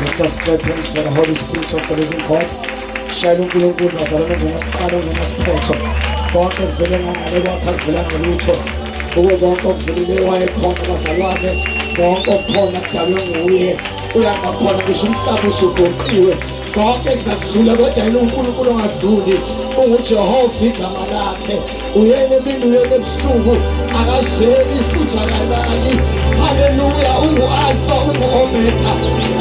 Let us clap hands for the Holy Spirit of the living God. Shayela uNkulunkulu bazalwane ongenasiqalo ongenasiphetho. Konke kuvele ngangale kwakhe akuvelanga lutho. Kuko konke okuvelile wayekhona bazalwane. Konke okukhona kudalwe nguye. Uyangakhona ngisho umhlaba usugoqiwe. Konke kuzadlula kodwa yena uNkulunkulu ongadluli. UnguJehova igama lakhe. Uyena emini uyena ebusuku akazeli futhi akalali. Hallelujah, ungu-Alpha, ungu-Omega.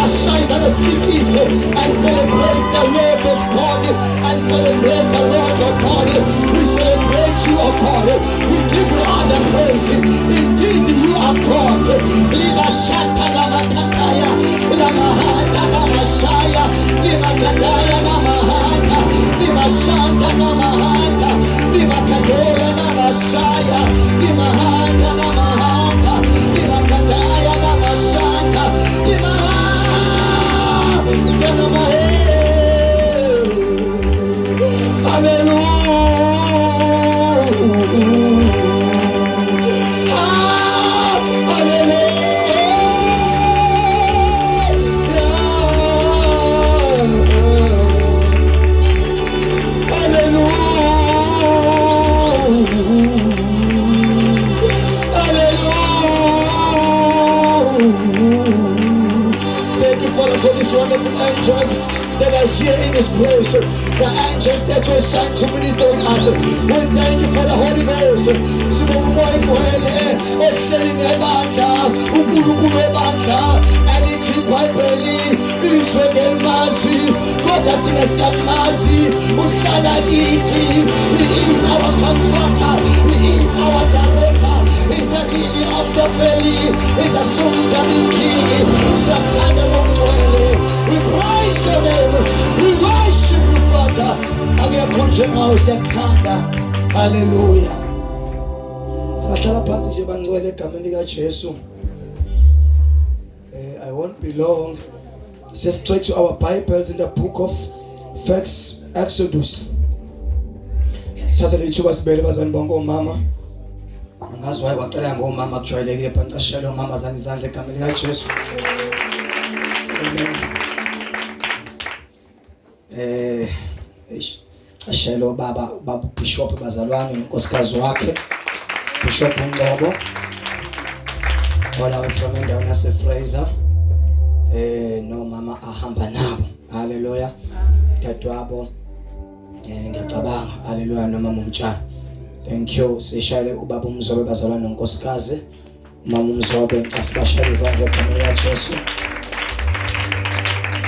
Ashaye izandla sikikize and celebrate the Lord of God and celebrate the Lord of God. We celebrate you, O God. We give you all the praise. Indeed, you are God. Liba shaka lama kataya, lama hata lama shaya, lima kataya lama hata, lima shanta lama hata, lima kadoya lama shaya, lima hata lama hata, lima kataya lama shanta, lima hata lama he. Hallelujah. Ah, hallelujah. Hallelujah. Hallelujah. Thank you, Father, for these wonderful angels that are here in this place. The angels that were sent to minister with us. We thank you for the Holy Ghost. Sibonga uMoya oNgcwele ohleli nebandla, uNkulunkulu webandla elithi iBhayibheli izwe ngelimazi kodwa thina siyamazi uhlala kithi. He is our comforter. He is our director. He's the lily of the valley. He's the soon coming king. Siyakuthanda ngokugcwele. We praise your name. We worship you, Father. Akekho njengawe siyakuthanda. Hallelujah. Singahlala phansi nje bangcwele egameni likaJesu. I won't be long. Just straight to our Bibles in the book of First Exodus. Sithathe lethuba sibele bazali bonke omama. Angazi waye waqala ngomama kujwayelekile bhancashela omama zani izandla egameni likaJesu. Amen. Eish cashela ubaba ubaba Bishop bazalwane nonkosikazi wakhe Bishop Ngcobo. Hola from endaweni yase Fraser. Nomama ahamba nabo. Hallelujah. Dadewabo ngiyacabanga hallelujah noma mumtshana. Thank you. Sishayele ubaba uMzobe bazalwane nonkosikazi. Mama uMzobe ngicela sibashayele izandla egameni likaJesu.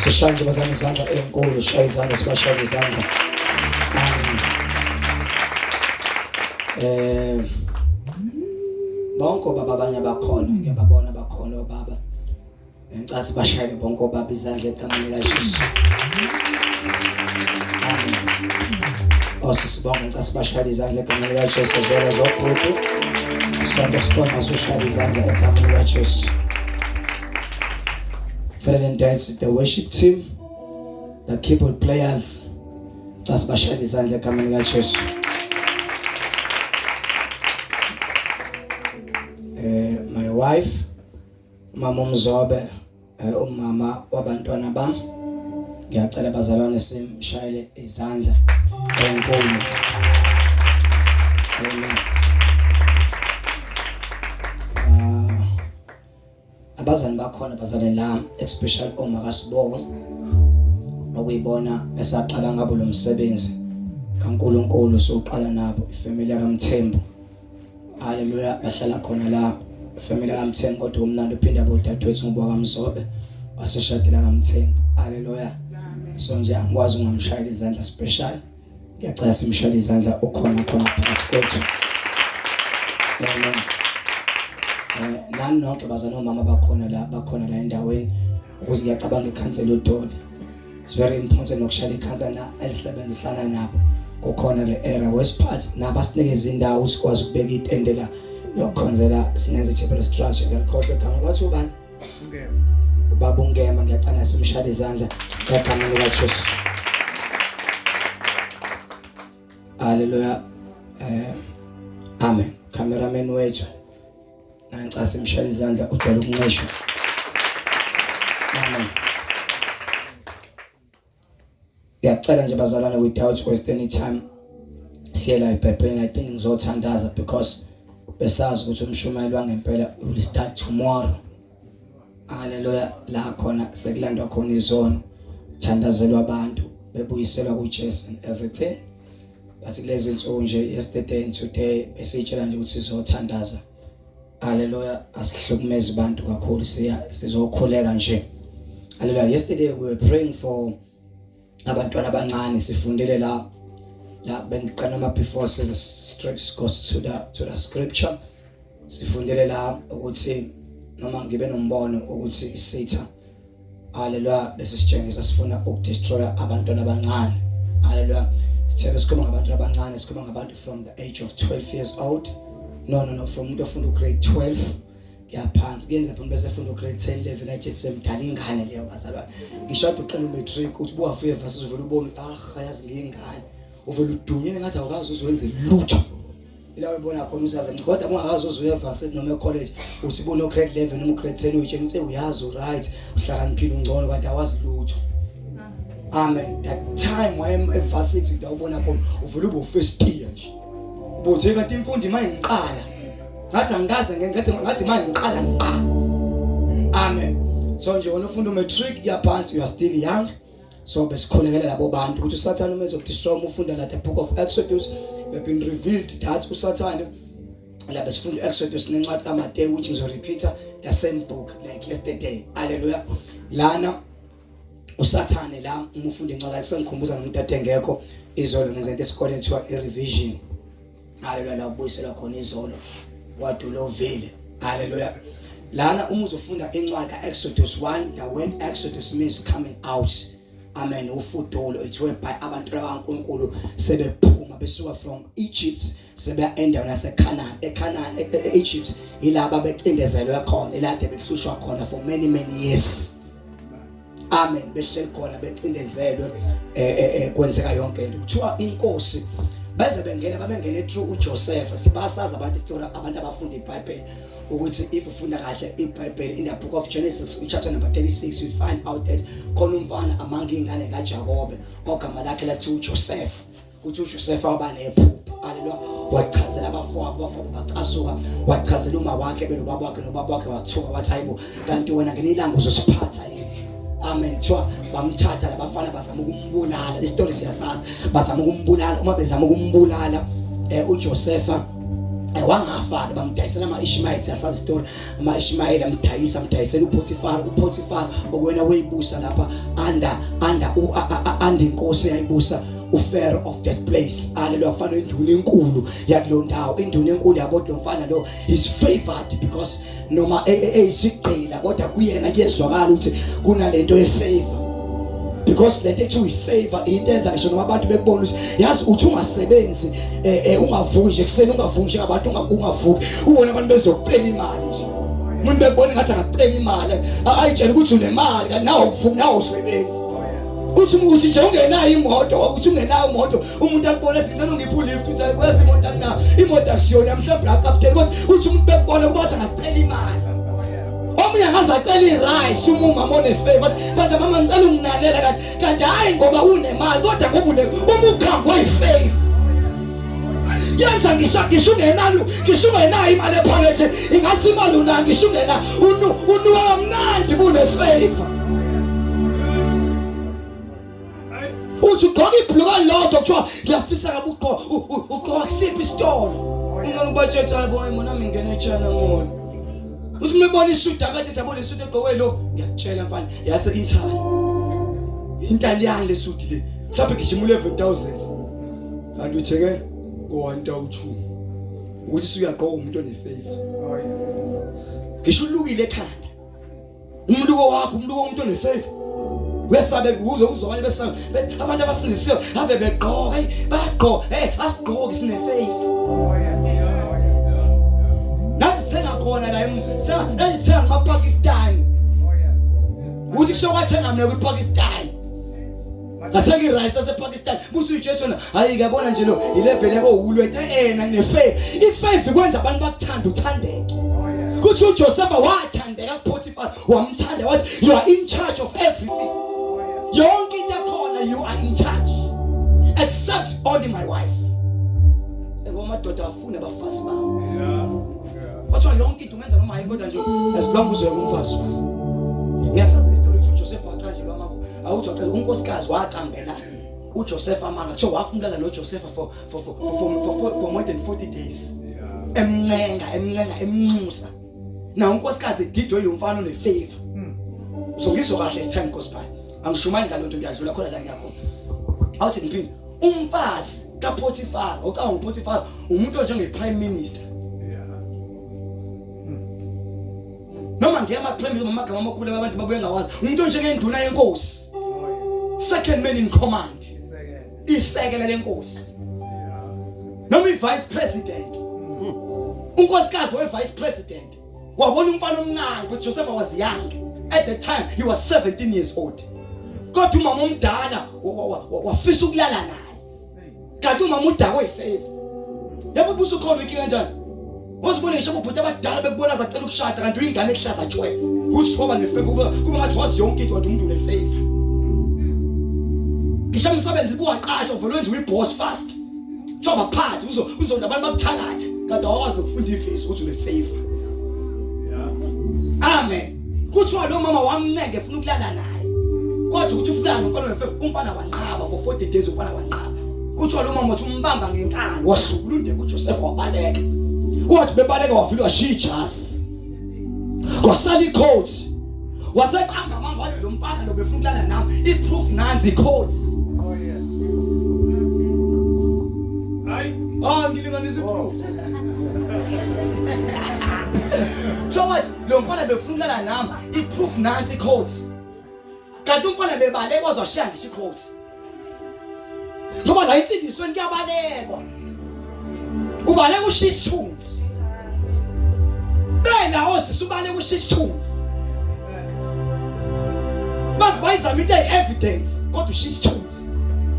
Sishaye nje bazalwane izandla enkulu, shaya izandla sibashayele izandla. Amen. Bonke obaba abanye abakhona ngiyababona bakhona obaba. Ngicela sibashayele bonke obaba izandla egameni likaJesu. Amen. Osisi bonke ngicela sibashayele izandla egameni likaJesu zona zobhuti. Sonke sibonga soshayela izandla egameni likaJesu. Friend and dance the worship team, the keyboard players. Ngicela sibashayele izandla egameni likaJesu. My wife Mama uMzobe umama wabantwana bami ngiyacela bazalwane simshayele izandla enkulu. Amen. Abazali bakhona bazalwane la especially oma kaSibongo okuyibona esaqala ngabo lo msebenzi kaNkuluNkulu soqala nabo ifamily kaMthembu. Haleluya bahlala khona la family kaMthembu kodwa umnandi uphinda bodadewethu ngoba kaMzobe waseshadela kaMthembu. Haleluya. So nje angikwazi ukungamshayela izandla special. Ngiyacela simshayele izandla ukhona khona phakathi kwethu. Amen. Nani nonke bazana omama bakhona la bakhona la endaweni ukuze ngiyacabanga ikhansela uDoli. It's very important nokushayela ikhansela na elisebenzisana nabo kukhona le era wesiphathi nabasinikeza indawo sikwazi ukubeka itende la lokukhonzela singenza i-chapel structure. Ngiyalikhohlwa igama kwathi ubani? Ungema. Ubaba uNgema ngiyacela simshayele izandla egameni likaJesu. Hallelujah. Amen. Cameraman wethu ngicela simshayele izandla udala ukuncishwa. Amen. Ngiyacela nje bazalwane without waste any time siye la eBhayibhelini. I think ngizothandaza because besazi ukuthi umshumayeli wangempela will start tomorrow. Haleluya, la khona sekulandwa khona izono, thandazelwa abantu bebuyiselwa kuJesu and everything. But kulezi insuku nje, yesterday and today, besitshela nje ukuthi sizothandaza. Haleluya, asihlukumezi abantu kakhulu, siya sizokhuleka nje. Haleluya. Yesterday we were praying for abantwana abancane, sifundile la bengiqala noma before size straight goes to the scripture. Sifundile la ukuthi noma ngibe nombono ukuthi isitha, haleluya, bese sitshengisa sifuna ukudestroy abantwana abancane. Haleluya. Sithe sikhuluma ngabantwana abancane, sikhuluma ngabantu from the age of 12 years old, no, from umuntu ofunda ugrade 12 kuyaphansi. Kuyenza phela bese funda ugrade 10 level aje semdala ingane leyo bazalwane. Ngisho ade uqala umatric uthi buwafika versus uvela ubone, ah, yazi ngiyingane, uvela udunyile ngathi awukazi uzowenze lutho. Ila uyibona khona ukuthi aze, kodwa ungakazi uzuye varsity noma ecollege, uthi buno grade 11 noma grade 10, uyitshela ukuthi uyazi, right, uhlakaniphile, ungcono, kanti awazi lutho. Amen. That time waye evarsity la ubona khona uvela ube first year nje, ubuthi kanti imfundo imayingiqala ngathi angikaze ngathi mangiqala ngiqala. Amen. So nje wena ufunda umatric yaphansi, you are still young. So besikhulekela labo bantu ukuthi uSathane uma ezokudestroy. Uma ufunda la the book of Exodus, we have been revealed that uSathane la besifunda Exodus nencwadi kaMateyu, which ngizo repeat the same book like yesterday. Hallelujah. Lana uSathane la uma ufunda incwadi, sengikhumbuza nomuntu ade engekho izolo, ngenza into esikoleni kuthiwa i-revision. Haleluya. La kubuyiselwa khona izolo wadulovile. Haleluya. Lana uma uzofunda incwadi kaExodus 1, the word Exodus means coming out. Amen. Ufudulo, it's whereby abantu bakaNkulunkulu sebephuma besuka from Egypt sebeya endaweni yaseCanaan. ECanaan, e-Egypt yilaba becindezelwe khona, ilade behlushwa khona for many many years. Amen. Behleli khona becindezelwe, kwenzeka yonke into. Kuthiwa inkosi beze bengena, babengene through uJoseph. Sibasazi abantu story, abantu abafunda iBhayibheli, ukuthi if ufunda kahle iBhayibheli in the book of Genesis chapter number 36, you'll find out that khona umfana among ingane kaJakobe ogama lakhe lathi uJoseph. Kuthi uJoseph waba nephupho. Haleluya. Wachazela abafowabo, abafowabo bacasuka. Wachazela uma wakhe benobaba wakhe, nobaba wakhe wathuka wathi, "Hayibo, kanti wena ngelinye ilanga uzosiphatha yini?" Amen. Kuthiwa bamthatha labafana bazama ukumbulala. Isitori siyasazi. Bazama ukumbulala. Uma bezama ukumbulala, uJosepha wangafa ke, bamdayisela ama-Ishmael. Siyasazi isitori, ama-Ishmael amdayisa, amdayisela uPotiphar. uPotiphar okwena weyibusa lapha under inkosi yayibusa uPharaoh of that place. Haleluya. Kufanele induna enkulu yakulo ndawo, induna enkulu yabo. Lo mfana lo is favored because noma eyisigqila, kodwa kuyena kuyezwakala ukuthi kunalento yefavor, because lento ethiwa ifavor into enza ngisho noma abantu bekubona ukuthi yazi uthi ungasebenzi, ungavuki nje ekuseni, ungavuki nje abantu, ungavuki ubone abantu bezokucela imali nje. Umuntu bekubona ngathi angacela imali, ayitshela ukuthi unemali, kanti nawe uvuki, nawe usebenzi. Uthi nje ungenayo imoto, uthi ungenayo imoto, umuntu akubona ethi, "Ngicela ungiphe ulift," uthi, "Ayikwezi imoto akunayo, imoto akusiyona mhlawumbe la captain." Kodwa uthi umuntu bekubona kuba athi angacela imali. Omunye angaze acela i-rice uma umama onefavor, athi, "Bandla mama, ngicela unginalela." Kanti hhayi ngoba unemali, kodwa ngoba uma ukhangwe ifavor yenza ngisho ungenayo imali ephakethe, ingathi imali unayo, ngisho ungena unuka kamnandi bunefavor. Uthi ugqoka ibhuluka lodwa, kuthiwa, "Ngiyafisa ngabe ugqoka kusiphi isitolo." Ungcono ubatshethe, "Hayi boy, mina ngingena eChina Mall." Uthi uma ebona isudu akathi, "Siyabona isudu egqokwe lo, ngiyakutshela mfana, yase Italy, Italian le suit le, mhlawumbe gijima u11000," kanti utheke ngo1002. Ukuthi usuyagqoka umuntu onefavor, ngisho ulukile ekhanda, umluko wakho, umluko womuntu onefavor uyasabe kuze uzwa abanye besaba bethi abantu abasindisiwe ave begqoka. Hey, bayagqoka. Hey, asigqoki, sinefavor. Nathi sithenga khona la, nathi sithenga ngamaPakistan. Uthi kusho kwathenga mina kwiPakistan, ngathenga i-rice lasePakistan, busuyitshe sona. Hayi, ngiyabona nje lo ilevel yakoWoolworth nane-favor. I-favor ikwenza abantu bakuthanda, uthandeke. Kuthi uJosepha wathandeka kuPotiphar, wamthanda wathi, "You are in charge of everything, yonke into ekhona." you are in charge except only my wife. Ngoba amadoda afuna abafazi bawo. Kwathiwa yonke into ungenza noma yini kodwa nje as long uzoyeka umfazi wami. Ngiyasazi isitori ukuthi uJoseph waqanjelwa amanga. Awuthi waqala unkosikazi waqambela uJoseph amanga. Kuthiwa wafuna ukulala noJoseph for more than 40 days. Emncenga, emncenga, emnxusa. Na unkosikazi edidwe lo mfana one-favor. So ngizwa kahle it's time goes by. Angishumayeli ngalonto ngiyadlula khona la ngiyakhona. Awuthi ngiphinde umfazi kaPotiphar, ucabanga uPotiphar umuntu onjenge prime minister. Noma ngiyama prime minister amagama amakhulu abantu babuye ngawazi. Umuntu onjengenduna yenkosi. Second man in command. Isekela lenkosi. Noma i-vice president. Unkosikazi we-vice president. Wabona umfana omncane but Joseph was young. At the time he was 17 years old. Kodwa umama omdala wafisa ukulala naye. Kanti umama udakwe ifavor. Yabo busukholwa inkinga kanjani? Wazibona ngisho ubhuti abadala bekubona zacela ukushada kanti uyingane ehlaza tshwe. Uthi waba nefavor kuba ngathi wazi yonke into kanti umuntu unefavor. Ngisho umsebenzi buwaqashwa vele wenziwa iboss fast. Kuthiwa baphathi uzo uzonda abantu bakuthakathe kanti awazi nokufunda ivesi ukuthi une favor. Amen. Kuthiwa lo mama wamncenge efuna ukulala naye. Kodwa ukuthi ufuna nomfana one favor umfana wanqaba for 40 days umfana wanqaba. Kuthiwa lo mama wathi umbamba ngenkani wahlubula undebe uJoseph wabaleka. Wathi bebaleka wafika washiya ijazi. Kwasala icoat. Waseqamba amanga wathi lo mfana lo befuna ukulala nami. I-proof nansi icoat. Oh yes. Hayi. Ah ngilinganisa i-proof. So what? Lo mfana befuna ukulala nami. I-proof nansi icoat. Kanti umfana bebaleka waze washiya ngisho icoat. Ngoba la insindisweni kuyabalekwa. Ubaleka ushiya isithunzi. Bela osisi ubaleka ushiya isithunzi. Bazi bayizama into eyi-evidence kodwa ushiya isithunzi.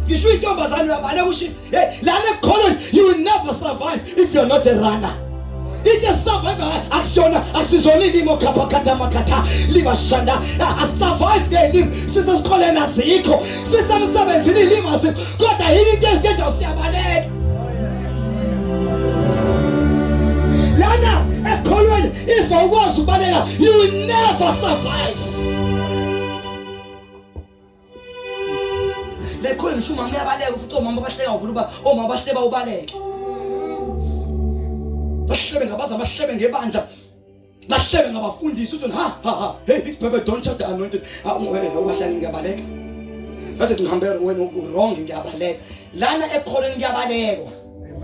Ngisho intombazane uyabaleka ushiya. Hey, lana ekukholweni you will never survive if you're not a runner. Into esurvive akusiyona akusizona ilimi okhapha makhatha libashanda asurvive ngelimi sisesikoleni azikho sisemsebenzini ilimi azikho kodwa yini into esiyenza siyabaleka lana ekholweni if awukwazi ukubaleka you will never survive. Lekhulu ngisho umama uyabaleka futhi omama bahleka uvula uba omama bahleba ubaleke. Bahlebe ngabaza bahlebe ngebandla. Bahlebe ngabafundisi uthi ha ha ha hey big baby don't touch the anointed. Ha wahlala ngiyabaleka. Ngathi ngihambe wena wrong ngiyabaleka. Lana ekholeni kuyabalekwa.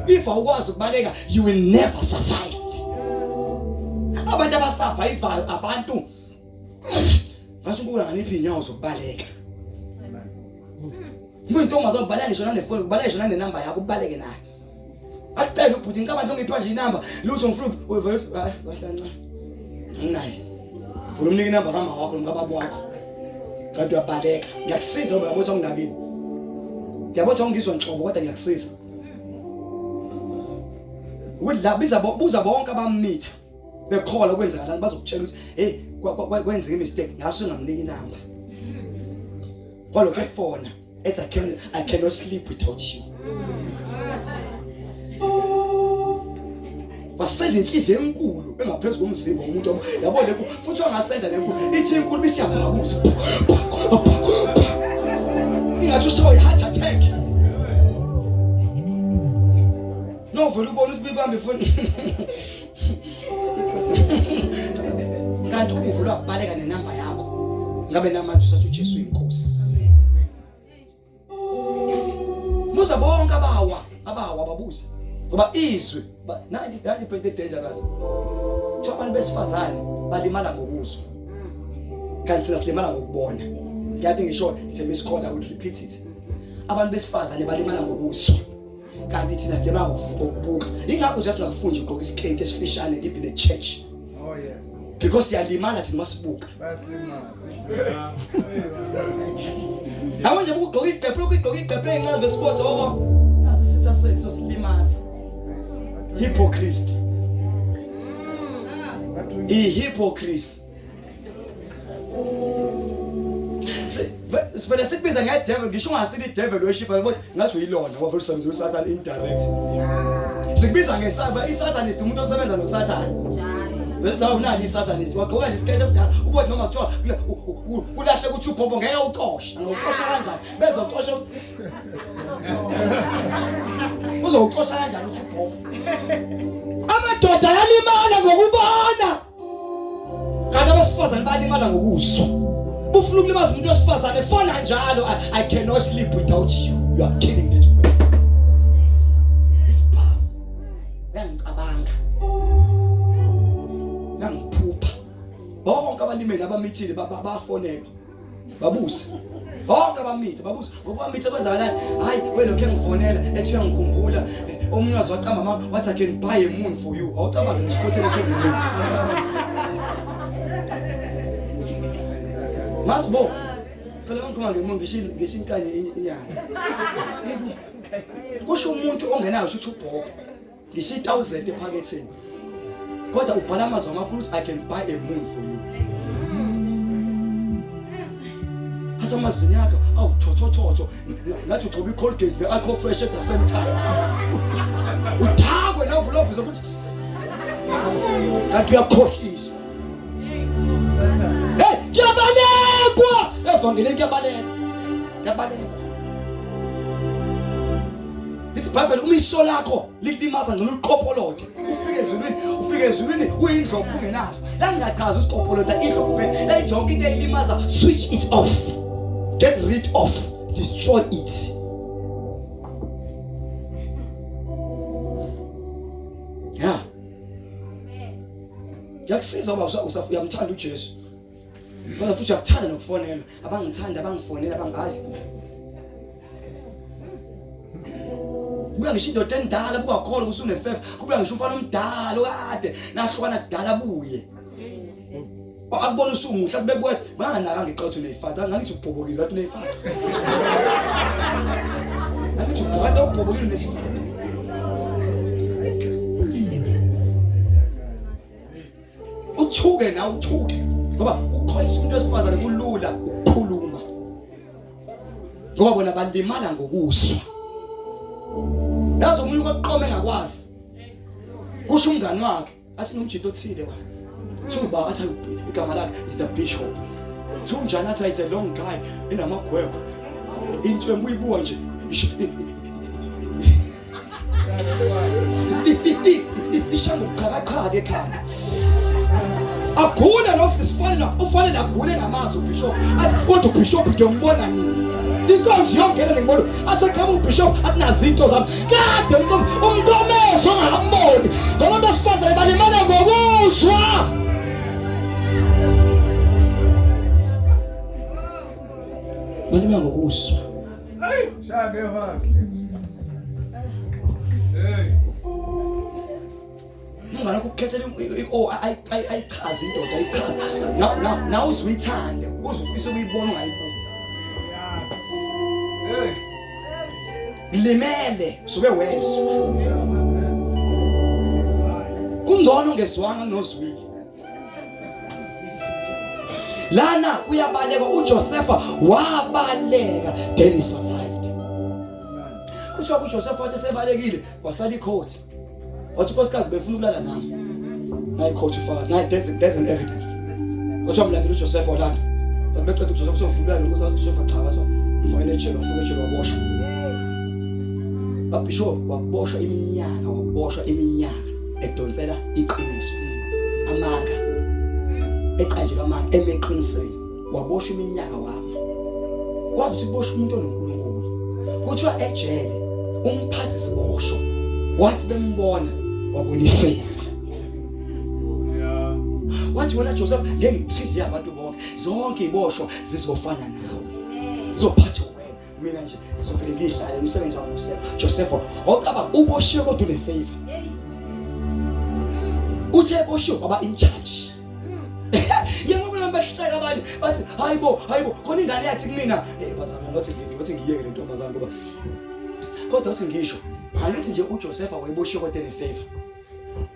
If awukwazi ukubaleka you will never survive. Abantu abasurvivayo abantu Ngathi uNkulunkulu anganiphi inyawo zokubaleka. Kuyintombazane ubaleka ngisho nanefoni, ubaleka ngisho nanenamba yakho ubaleke nayo. Akucela ubhuti ngicabanga nje ungipha nje inamba, lutho ngifuna uvele uthi hayi kahle kancane. Anginayo. Vula umnike inamba kama wakho nomkababa wakho. Kanti uyabaleka. Ngiyakusiza ngoba uyabona unginakile. Ngiyabona ungizwa nhlobo kodwa ngiyakusiza. Ukuthi la biza buza bonke abamitha. Bekhola kwenzakalani bazokutshela ukuthi hey kwenzeka imistake ngaso ngamnika inamba. Kwalokho efona ethi I cannot sleep without you. Wasenda inhliziyo enkulu engaphezulu komzimba womuntu yabo le futhi wangasenda lenkulu ithi inkulu bisiyabhakuza. Ingathi ushawa i-heart attack. No vele ubona ukuthi bibambe ifoni. Kanti ubuvula kubaleka nenamba yakho. Ngabe namanje usathi uJesu uyinkosi. Buza bonke abawa, abawa babuze. Ngoba izwi 90% dangerous. Kuthiwa abantu besifazane balimala ngokuzwa. Kanti thina silimala ngokubona. Ngiyathi ngisho it's a miscall I will repeat it. Abantu besifazane balimala ngokuzwa. Kanti thina silimala ngokubuka. Ingakho nje singakufundi ugqoka isiketi esifishane even at church. Oh yes. Because siyalimala thina masibuka. Bayasilimaza. Yabo nje ukugqoka igqephu ukugqoka igqephu encane vesiport oko. Nazi sitha sethu sosilimaza. Hypocrite. I-hypocrite. Sivele sikubiza nge-devil ngisho ungasile i-devil worship yabo ngathi uyilona ngoba vele usebenza uSathane indirect. Sikubiza ngesaba iSathanist umuntu osebenza noSathane. Vele zawunalo iSathanist wagqoka nje isikete esidala ubona noma kuthiwa kulahle ukuthi ubhombo ngeke ucoshe. Angawucosha kanjani? Bezocosha Uzowucosha kanjani uthi ubhombo? Amadoda ayalimala ngokubona. Kanti abesifazane balimala ngokuzwa. Bufuna ukulimaza umuntu wesifazane fona njalo I cannot sleep without you. You are killing me today. Isibhamu. Uyangicabanga. Uyangiphupha. Bonke abalimele abamithile bafonelwa. Babuze. Bonke abamithe babuze ngoba wamithe kwenzakalani? Hayi wena lokho engifonela ethi uyangikhumbula. Omunye wazi waqamba mama wathi I can buy a moon for you. Awucabange ngesikhothele ethenga moon. Masibo. Phela ngikhuluma ngemoon ngisho ngisho inkanye inyanga. Kusho umuntu ongenayo ukuthi ubhoko. Ngisho i-1000 ephaketheni. Kodwa ubhala amazwi amakhulu ukuthi I can buy a moon for you. Athi amazinyo akho awu thothothotho ngathi ugcoba i-Colgate ne-Aqua Fresh at the same time. Udakwe nawe uvula uvuze ukuthi kanti uyakhohliswa. Hey, kuyabalekwa! Evangelini kuyabalekwa. Kuyabalekwa. Lithi iBhayibheli uma iso lakho likulimaza ngcono uliqopolode. Ufike ezulwini, ufike ezulwini uyindlophu ungenazo. Langingachazi usiqopolota indlophu kuphela. Layithi yonke into eyilimaza switch it off. Get rid of, destroy it. Yeah. Ngiyakusiza ngoba usafuyamthanda uJesu. Kodwa futhi uyakuthanda nokufonelwa. Abangithanda abangifonela abangazi. Kubuya ngisho indoda endala bukakholwa ukuthi unefefa. Kubuya ngisho umfana omdala okade nahlukana kudala buye. Akubona usumuhle akubeke kwathi banganaka ngeqotho uneyifata ngangithi ubhobokile wathi uneyifata. Angithi ubhokade ubhobokile unesifata. Uthuke nawe uthuke ngoba ukukhohlisa umuntu wesifazane kulula ukukhuluma ngoba bona balimala ngokuzwa. Yazi omunye ukwaqoma engakwazi kusho umngani wakhe athi nomjito othile wa thuba athi igama lakhe is the bishop thunjani athi it's a long guy inamagwegwe intwembu uyibuka nje isha ngokuqhakaqhaka ekhanda agule lo sisi fanele ufanele agule ngamazwi ubishop athi kodwa ubishop ngiyombona nini inkonzo iyongena ngibona athi qhamuka ubishop athi nazi into zami kade umntomezo ongakamboni ngoba abantu besifazane balimala ngokuzwa balimala ngokuzwa Shaya ngevakhe. Hey. Umngane wakho ukukhethela o ayichaze indoda ayichaze. Now now now uzuyithande uze ufise ukuyibona ungayiboni. Yes. Hey. Limele suke wezwa. Kungcono ungezwanga kunozwile. Lana uyabaleka uJosepha wabaleka then he survived. Kuthiwa kuJosepha wathi sebalekile wasala icoat. Wathi unkosikazi befuna ukulala nami. Nayi coat ufakazi nayi there's an evidence. Kuthiwa mlandela uJosepha walanda. Bathi beqeda uJosepha kuthiwa ufuna ukulala unkosikazi uJosepha cha bathiwa mfakele ejele wafika ejele waboshwa. Babishop waboshwa iminyaka waboshwa iminyaka. edonsela iqiniso amanga eqanjelwa amanga emeqinisweni waboshwa iminyaka wama kwazi ukuthi kuboshwa umuntu onoNkulunkulu kuthiwa ejele umphathi siboshwa wathi bembona wabona ifavor wathi wena Joseph ngeke ngikuhliziye abantu bonke zonke iboshwa zizofana nawe zizophatha mina nje ngizovele ngihlale umsebenzi wami usekho Joseph awucabanga uboshiwe kodwa une favor uthe eboshiwe waba in charge ngiyabona bahleka abanye bathi hayibo hayibo khona ingane yathi kumina hey bazalwane wathi ngiyothi ngiyeke le ntombazane ngoba kodwa uthi ngisho angithi nje uJoseph wayeboshiwe kodwa ene favor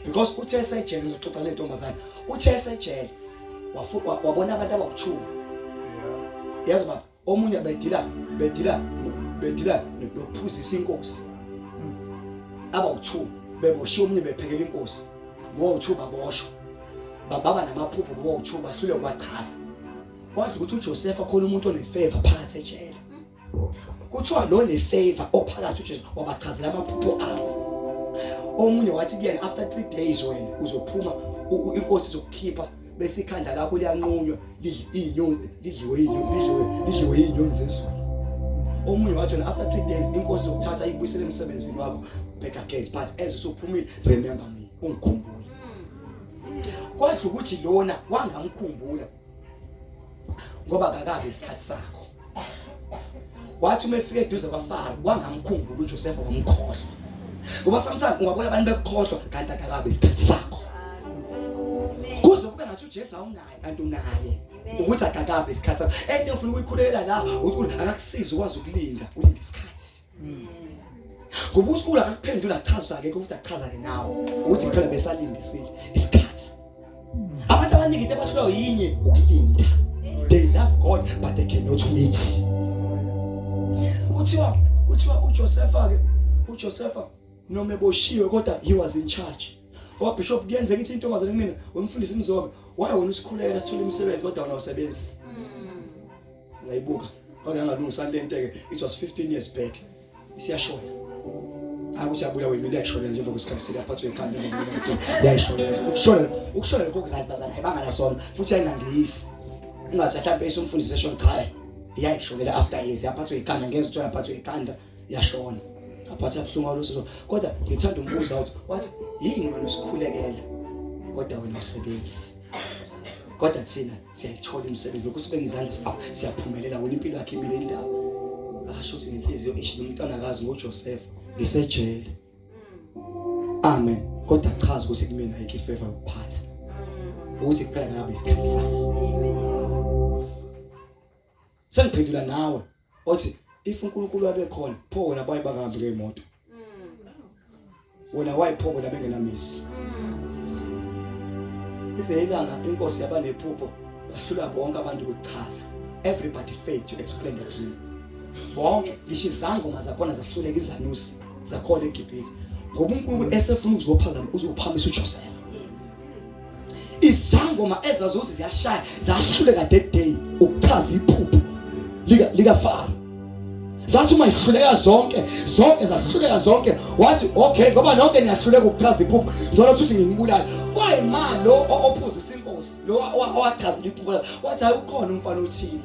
because uthe esejele ngizoxoxa le ntombazane uthe esejele wabona abantu abawu2 yazi baba. Omunye bedila bedila bedila nokuphuzisa inkosi. Abawu-2 beboshiwe omunye bephekela inkosi. Ngoba baboshwa. Bababa namaphupho ngoba u2 bahlule ukwachaza. Kwadla ukuthi uJoseph khona umuntu onefavor phakathi ejele. Kuthiwa lo nefavor ophakathi uJesu wabachazela amaphupho abo. Omunye wathi kuyena after 3 days wena uzophuma inkosi izokukhipha bese ikhanda lakho liyanqunywa izinyoni lidliwe inyoni lidliwe lidliwe inyoni zezulu. Omunye wathi wena after 3 days inkosi izokuthatha ikubuyisele emsebenzini wakho back again but as usuphumile remember me ungikhumbule. Kwadla ukuthi lona wangamkhumbula ngoba akakabi isikhathi sakho wathi uma efika eduze kwaFaro wangamkhumbula uJoseph wamkhohlwa ngoba sometimes ungabona abantu bekukhohlwa kanti akakabi isikhathi sakho kuze kube ngathi uJesu awunaye kanti unaye ukuthi akakabi isikhathi sakho into ofuna ukuyikhulekela la ukuthi akakusize ukwazi ukulinda ulinde isikhathi ngoba uSkulu akakuphendula achaza ke ukuthi achaza ke nawe ukuthi phela besalindisile isikhathi Abantu abaningi into abahlulwa yinye ukulinda. They love God but they cannot wait. Kuthiwa kuthiwa uJosepha ke uJosepha noma eboshiwe kodwa he was in charge. Ngoba bishop kuyenzeka ithi intombazane kumina wemfundisi Mzobe why wena usikhulekela sithola imisebenzi kodwa wena awusebenzi. Ngayibuka. Kwake ngalungisa lento ke it was 15 years back. Isiyashona. Akuthi yabuya wemile yayishona nje emva kwesikhathi sile aphathwe ikhanda emva kokuthi yayishona. Ukushona ukushona lokho right bazana ayibanga nasona futhi yayingangiyisi. Ungathi mhlawumbe isumfundisi eshona cha yayishonela after years yaphathwe ikhanda ngezwe kuthiwa yaphathwe ikhanda yashona. Aphatha buhlungu alusizo. Kodwa ngithanda umbuzo ukuthi wathi yini wena usikhulekela kodwa wena usebenzi. Kodwa thina siyayithola imisebenzi lokhu sibeka izandla siqo siyaphumelela wena impilo yakhe imile indaba kasho ukuthi ngenhliziyo ishi nomntwana kazi ngoJoseph ngisejele amen kodwa chaza ukuthi kumina ayikho ifavor yokuphatha ukuthi kuphela ngabe isikhathi sami amen sengiphendula nawe othi if uNkulunkulu wabe khona pho wona baye bangahambi ngemoto wona wayipho bona bengenamisi ize ilanga inkosi yaba nephupho bahlula bonke abantu ukuchaza everybody failed to explain the dream bonke ngisho izangoma zakhona zahluleka izanusi zakhona eGibhithe ngoba uNkulunkulu esefuna ukuzophazama uzophamisa uJoseph izangoma ezazothi ziyashaya zahluleka that day ukuchaza iphupho lika lika Faro zathi uma ihluleka zonke zonke zahluleka zonke wathi okay ngoba nonke niyahluleka ukuchaza iphupho ngicela ukuthi nginibulale kwayima lo ophuzisa inkosi lo owachazela iphupho wathi hayi ukhona umfana othile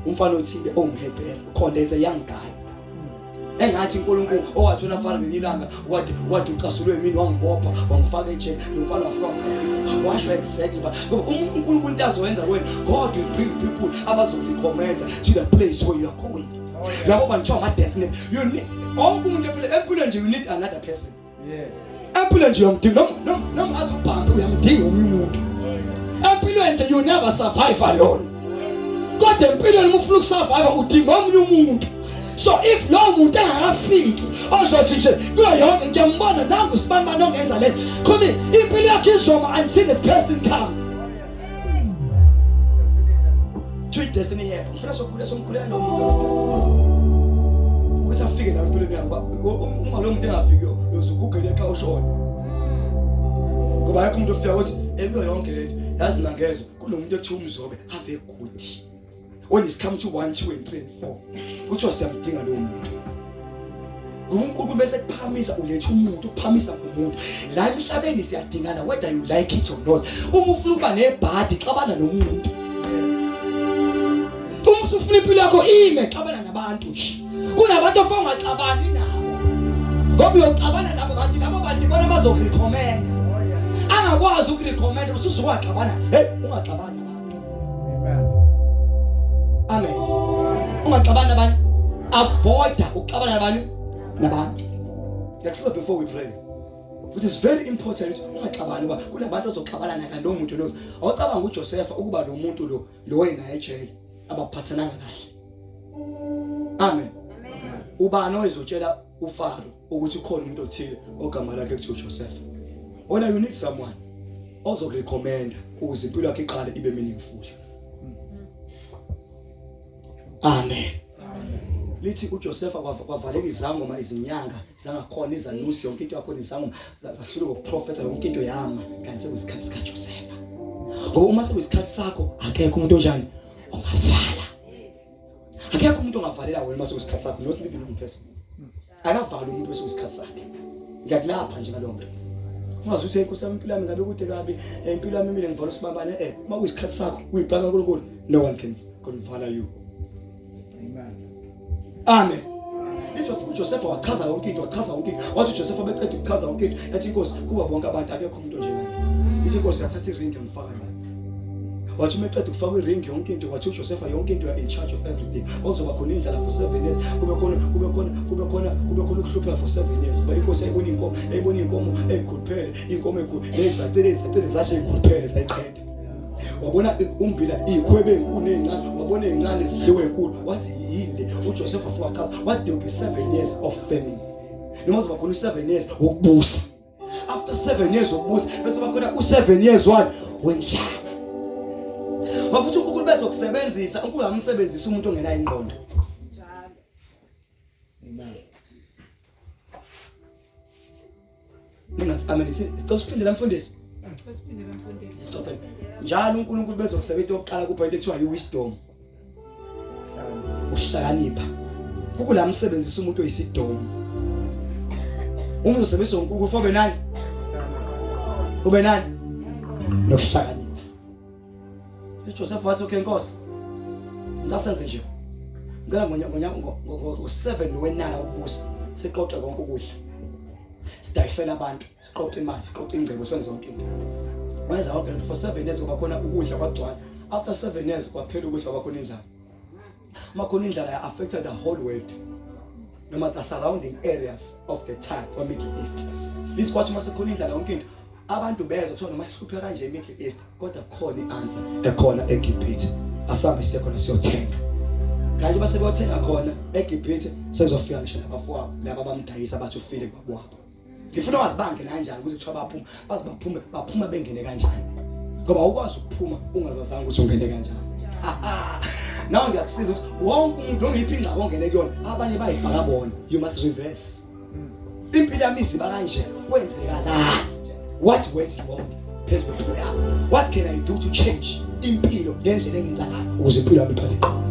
umfana othile ongumHebheru ukhona there's a young guy engathi uNkulunkulu owathola fara ngelinye ilanga wathi wathi ucasulwe yimini wangibopha wangifaka ejele lo mfana wafika wangichazela washo exactly ba ngoba uma uNkulunkulu into azoyenza kuwena God will bring people abazorecommenda to the place where you are going oh, labo bantu kuthiwa ama-destiny you need wonke umuntu empilweni nje you need another person Yes. Empilweni nje uyamdinga noma noma noma ungaze ubhambe uyamdinga omunye umuntu. Yes. Empilweni nje you never survive alone. Kodwa empilweni uma ufuna ukusurvive udinga omunye umuntu. So if lowo muntu engakafiki ozothi nje kuyo yonke ngiyambona nangu sibanibani ongenza le khona impilo yakhe izoma until the person comes. To destiny help. Ngifuna sokhuleka somkhuleka lo muntu ukuthi afike la empilweni yakho uma lo muntu engafiki uyozugugela ekhaya ushone. Ngoba akekho umuntu ofika ukuthi empilo yonke lento yazi mina ngezwe kunomuntu ekuthiwa umzobe ave good. When it's come to 1 2 and 3 and 4 kuthiwa siyamdinga lowo muntu. uNkulunkulu bese kuphakamisa uletha umuntu uphamisa ngomuntu la emhlabeni siyadingana whether you like it or not uma ufuna ukuba nebhadi xabana nomuntu uma usufuna impilo yakho ime xabana nabantu nje kunabantu ofuna ungaxabani nabo ngoba uyoxabana nabo kanti labo bantu ibona bazokurecommenda angakwazi ukurecommenda usuzowaxabana hey ungaxabani nabantu amen ungaxabani nabantu avoida ukuxabana nabantu nabantu ngiyakusiza before we pray it is very important ukuthi ungaxabani uba kunabantu ozoxabana naye kanti lo muntu lo awucabanga uJoseph ukuba lo muntu lo lo wena ejele abaphathananga kahle amen ubani oyizotshela uFaro ukuthi ukhona umuntu othile ogama lakhe kuthiwa uJoseph wena you need someone ozokurecommenda ukuze impilo yakhe iqale ibe meaningful. Amen. Lithi uJosepha kwavaleka izangoma izinyanga zangakhona izanusi yonke into yakhona izangoma zahluleka ukuprofetha yonke into yama kanti sekuyisikhathi sikaJosepha. Ngoba uma sekuyisikhathi sakho akekho umuntu onjani ongavala. Akekho umuntu ongavalela wena uma sekuyisikhathi sakho not even one person. Akavali umuntu bese kuyisikhathi sakhe. Ngiyakulapha nje ngalowo nto. Ungazi ukuthi inkosi yami impilo yami ngabe kude kabi, eh, impilo yami imile ngivala usibambane eh uma kuyisikhathi sakho uyibhaka uNkulunkulu no one can can you. Amen. Amen. Lithi wafika uJosepha wachaza yonke into, wachaza yonke into. Wathi uJosepha beqeda ukuchaza yonke into, yathi inkosi kuba bonke abantu akekho umuntu onjengami. Lithi inkosi yathatha iringi yamfaka yona. Wathi uma eqeda ukufaka iring yonke into wathi uJosepha yonke into you are in charge of everything. Kwakuzoba khona indlala for 7 years kube khona kube khona kube khona kube khona ukuhlupheka for 7 years. Ngoba inkosi yayibona inkomo yayibona inkomo ezikhuluphele inkomo ezikhulu nezacile izacile zashe ezikhuluphele zayiqeda. Wabona umbila ikhwebe enkulu nezincane wabona ezincane zidliwe enkulu wathi yini le uJosepha futhi wachaza wathi there will be 7 years of famine. Noma kuzoba khona u7 years wokubusa. After 7 years wokubusa bese bakhona u7 years one wendlala. Ngoba futhi uNkulunkulu bezokusebenzisa, uNkulunkulu amsebenzisa umuntu ongenayo ingqondo. Njalo. Amen. Ningathi amen sicela siphindele mfundisi. Siphindele mfundisi. Sicela. Njalo uNkulunkulu bezokusebenza into yokuqala kupha into ekuthiwa i-wisdom. Ukuhlakanipha. Kukula msebenzisa umuntu oyisidomu. Uma uzosebenzisa uNkulunkulu ufobe nani? Ube nani? Nokuhlakanipha. UJoseph wathi okay Nkosi. Ngicela senze nje. Ngicela ngonya ngo-7 wenala ukubusa siqoqe konke ukudla. Sidayisela abantu, siqoqe imali, siqoqe ingcebo senze yonke into. Wenza yonke lento for 7 years ngoba khona ukudla kwagcwala. After 7 years kwaphela ukudla kwakhona indlala. Uma khona indlala ya affected the whole world. Noma the surrounding areas of the time or Middle East. Lithi kwathi uma sekukhona indlala yonke into abantu bezwa kuthiwa noma sihlupheka kanje eMiddle East kodwa khona i-answer ekhona eGibhithe asambe siye khona siyothenga kanti base beyothenga khona eGibhithe sekuzofika ngisho nabafowabo laba bamdayisa bathi ufile kubaba wabo ngifuna wazi bangena kanjani ukuthi kuthiwa baphuma bazi baphume baphuma bengene kanjani ngoba awukwazi ukuphuma ungazazanga ukuthi ungene kanjani nawe ngiyakusiza ukuthi wonke umuntu noma iphi ingxaki ongene kuyona abanye bayifaka bona you must reverse impilo yami iziba kanje kwenzeka la what went wrong phezu kwempilo yami what can i do to change impilo ngendlela engenza ngayo ukuze impilo yami iqale iqonde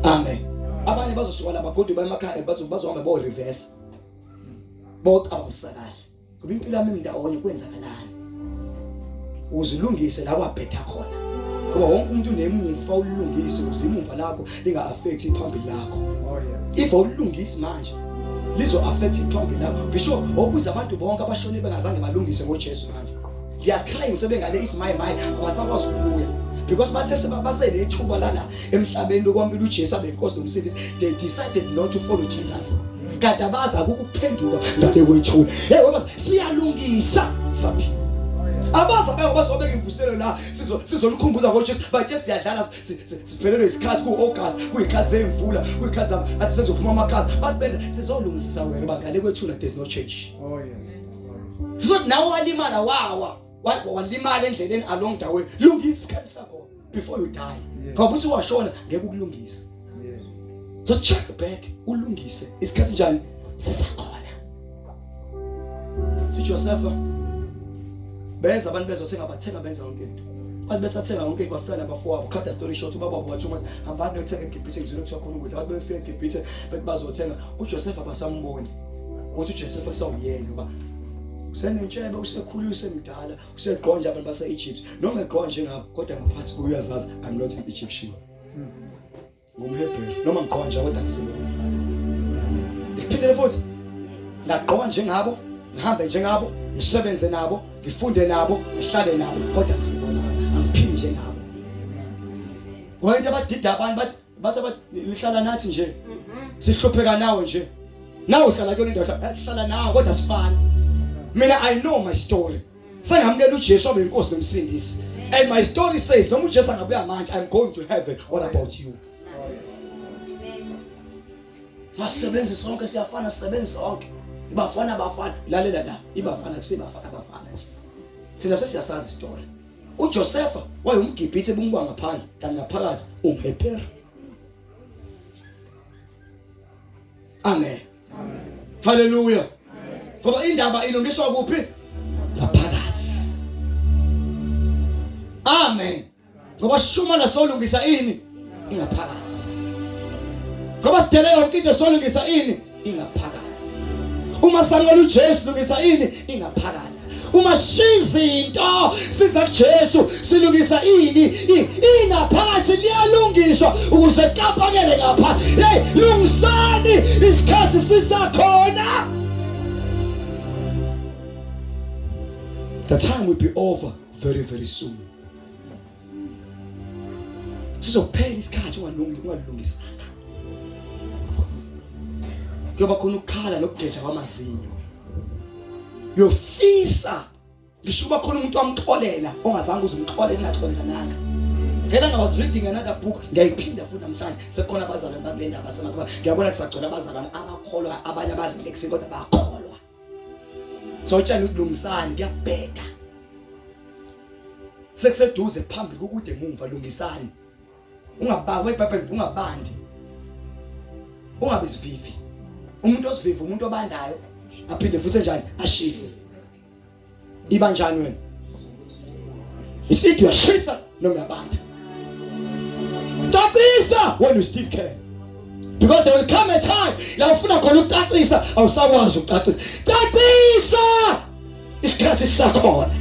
amen abanye bazosuka la bagoduka baye emakhaya bazohamba bo reverse bocabangisa kahle Ngoba impilo yami imndawonye kwenzakalani? Uzilungise la kwabheda khona. Ngoba wonke umuntu unemuva ulungise ukuze imuva lakho linga affect iphambili lakho. Oh yes. If awulungisi manje lizo affect iphambili lakho. Bishop obuza abantu bonke abashone bengazange balungise ngoJesu manje. They are crying sebengale is my my abasakwazi ukubuya. Because bathe sebasenethuba lala emhlabeni lokwamukela uJesu abe inkosi nomsindisi they decided not to follow Jesus kanti abazi akukuphenduka ngale kwethuna hey ngoba siyalungisa saphila abazi abeke bazobeka imvuselo la sizo sizonikhumbuza ngoJesu bathe siyadlala siphelelwe isikhathi ku-August kuyikhathi zemvula kuyikhathi zam athi sezophuma amakhaza bathi benza sizolungisisa wena bangale kwethuna there's no change oh yes sizothi nawe walimala wawa walimala endleleni along the way lungisa isikhathi sakho before you die ngoba usuwashona ngeke ukulungise yes so check back ulungise isikhathi njani sisakhona thi Josepha benza abantu bezothenga bathenga benza yonke into abantu besathenga yonke kwafika nabafowabo cut the story short ubaba wabo wathi umathi hambani niyothenga eGibhithe ngizwile kuthiwa khona ukudla abantu befika eGibhithe bethi bazothenga uJosepha basamboni uthi uJosepha kusawuyena ngoba usenentshebe usekhulile usemdala usegqonje abantu base-Egypt noma egqoka njengabo kodwa ngaphathi kuye uyazazi I'm not an Egyptian ngumHebheru noma ngigqoka nje kodwa ngisilona ngiphindele futhi ngagqoka njengabo ngihambe njengabo ngisebenze nabo ngifunde nabo ngihlale nabo kodwa ngisilona angiphili njengabo ngoba into abadida abantu bathi bathi abathi nihlala nathi nje sihlupheka nawe nje nawe uhlala kuyona indawo hlala nawe kodwa sifani mina i know my story sengamukela uJesu abe inkosi nomsindisi and my story says noma uJesu angabuya manje i'm going to heaven what about you Basebenzi sonke siyafana sisebenzi sonke ibafana bafana lalela la ibafana kusibafana bafana nje thina sesiyasazi story. uJosepha wayumGibhithe bumbuka ngaphandle kanti ngaphakathi umHebheru. Amen. Hallelujah. Ngoba indaba ilungiswa kuphi? Ngaphakathi. Amen. Ngoba shuma la solungisa ini? Ingaphakathi. Ngoba sidele yonke into solungisa ini? Ingaphakathi. Uma samukela uJesu lungisa ini? Ingaphakathi. Uma shizinto siza kuJesu silungisa ini? Ingaphakathi liyalungiswa ukuze kapakele ngapha. Hey, lungisani isikhathi sisakhona. The time will be over very very soon. Sizophela isikhathi ungalungi ungalungisanga. Kuyoba khona ukukhala nokugedla kwamazinyo. Uyofisa ngisho uba khona umuntu wamxolela ongazange uzumxolela ingaxolelananga. Ngela I was reading another book ngiyayiphinda futhi namhlanje sekukhona abazalwane bakule ndaba semakuba ngiyabona kusagcwele abazalwane abakholwa abanye abarelax kodwa bakholwa. Sotshela ukuthi lungisani kuyabheda. Sekuseduze phambili kukude emuva lungisani. Ungabakwe iBhayibheli ungabandi. Ungabe sivivi. Umuntu osivivi umuntu obandayo aphinde futhi enjani ashise. Iba njani wena? Isithi uyashisa noma uyabanda. Cacisa when you still can. Because there will come a time la ufuna khona ukucacisa awusakwazi ukucacisa. Cacisa! Isikhathi sisakhona.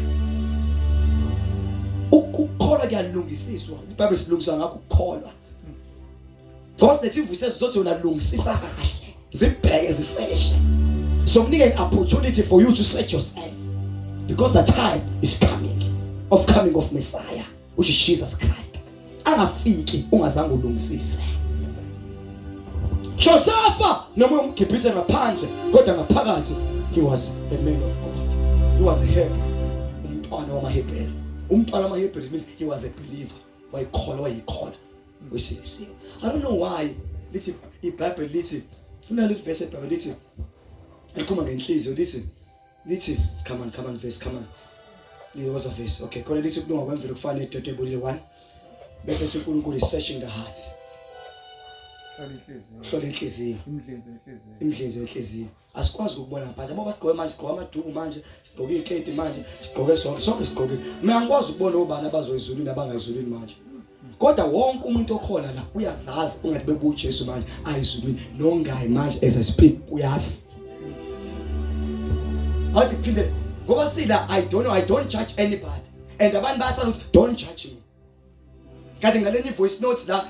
Ukukholwa kuyalungisiswa. IBhayibheli silungisa ngakho ukukholwa. Ngoba sinethi imvusezo zothi wena lungisisa kahle. Zibheke ziseshe. So kunika an opportunity for you to set yourself. Because the time is coming of coming of Messiah, which is Jesus Christ. Angafiki ungazange ulungisise. Josepha noma umGibhithe ngaphandle kodwa ngaphakathi he was a man of God. He was a Hebrew. Umntwana wamaHebheru. Umntwana wamaHebheru means he was a believer. Wayikholwa wayikholwa. Uyisindisiwe. I don't know why lithi iBhayibheli lithi kunaleli verse eBhayibheli lithi likhuluma ngenhliziyo lithi lithi come on come on verse come on. Liyoza verse. Okay, khona lithi ukulunga kwemvelo kufana nedoda ebolile one. Bese ethi uNkulunkulu is searching the heart. Hlola inhliziyo. Imidlizo yenhliziyo. Imidlizo yenhliziyo. Asikwazi ukubona ngaphansi. Yabo basigqoke manje sigqoke amaduku manje, sigqoke iziketi manje, sigqoke sonke, sonke sigqokile. Mina angikwazi ukubona obani abazoyizulwini abangayizulwini manje. Kodwa wonke umuntu okhona la uyazazi ungathi bebuya uJesu manje ayizulwini nongayi manje as I speak uyazi. Athi kuphinde ngoba sila I don't know I don't judge anybody and abantu bayathanda ukuthi don't judge me. Kade ngaleni voice note la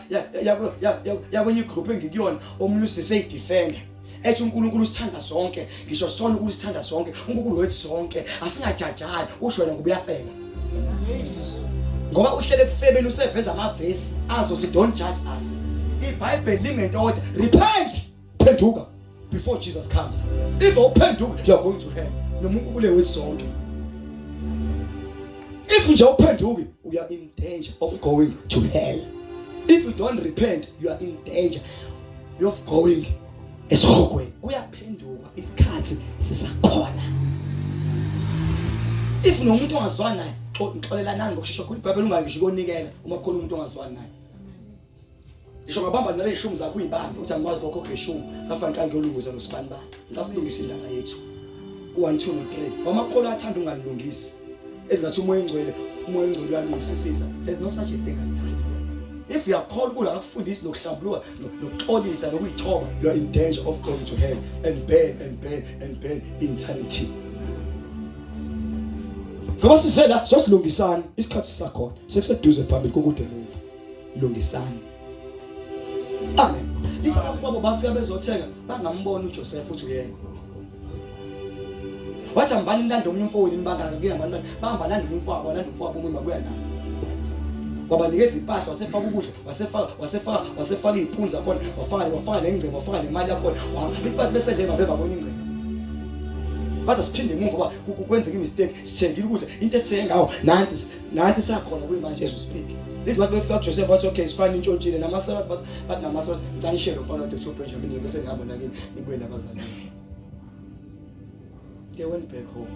yakwenye igroup engikuyona omunye usise eyidefender ethi uNkulunkulu usithanda sonke ngisho sona uNkulunkulu usithanda sonke uNkulunkulu wethu sonke asingajajani usho wena ngoba uyafeba ngoba uhlele ebufebeni useveza amavesi azothi don't judge us iBhayibheli lingento kodwa repent phenduka before Jesus comes if awuphenduki you are going to hell noma uNkulunkulu wethu sonke if nje awuphenduki you are in danger of going to hell if you don't repent you are in danger of going esihogweni kuyaphendukwa isikhathi sisakhona if nomuntu ongazwani naye xolelana ngokushesha khona iBhayibheli ungangisho konikela uma khona umuntu ongazwani naye ngisho ngabamba nale shumi zakho uyibambe uthi angikwazi kokhokha ishumi safana ngiqala ngiyolunguza nosibani bani ngicela silungise indaba yethu u-1 2 no 3 wamakholwa athanda ungalilungisi ezingathi umoya engcwele umoya engcwele uyalungisisisa there's no such a thing as that if you are called kula akufundisi nokuhlambuluka nokuxolisa nokuyithoba you are in danger of going to hell and burn and burn and burn eternity ngoba size la sosilungisana isikhathi sisakhona sekuseduze phambili kokude emuva lungisani amen lithi abafowabo bafika bezothenga bangambona uJoseph uthi uyena wathi hambani nilande omunye umfowenu nibangaka kuyabani bahamba landa omunye umfowabo walanda umfowabo omunye babuya naye wabanikeza impahla wasefaka ukudla wasefaka wasefaka wasefaka iy'puni zakhona wafaka wafaka nengcebo wafaka nemali yakhona lithi bathi besendleni bavele babona ingcebo bathi asiphinde emuva uba kwenzeka imistake sithengile ukudla into esithenge ngawo nansi Nansi sakhona kuyimanje as we speak. Lithi bathi befika kuJoseph wathi okay sifane intshontshile namasela bathi bathi namasela ngicela nishele ufana noDr Benjamin bese ngihamba nakini nibuye nabazali. They went back home.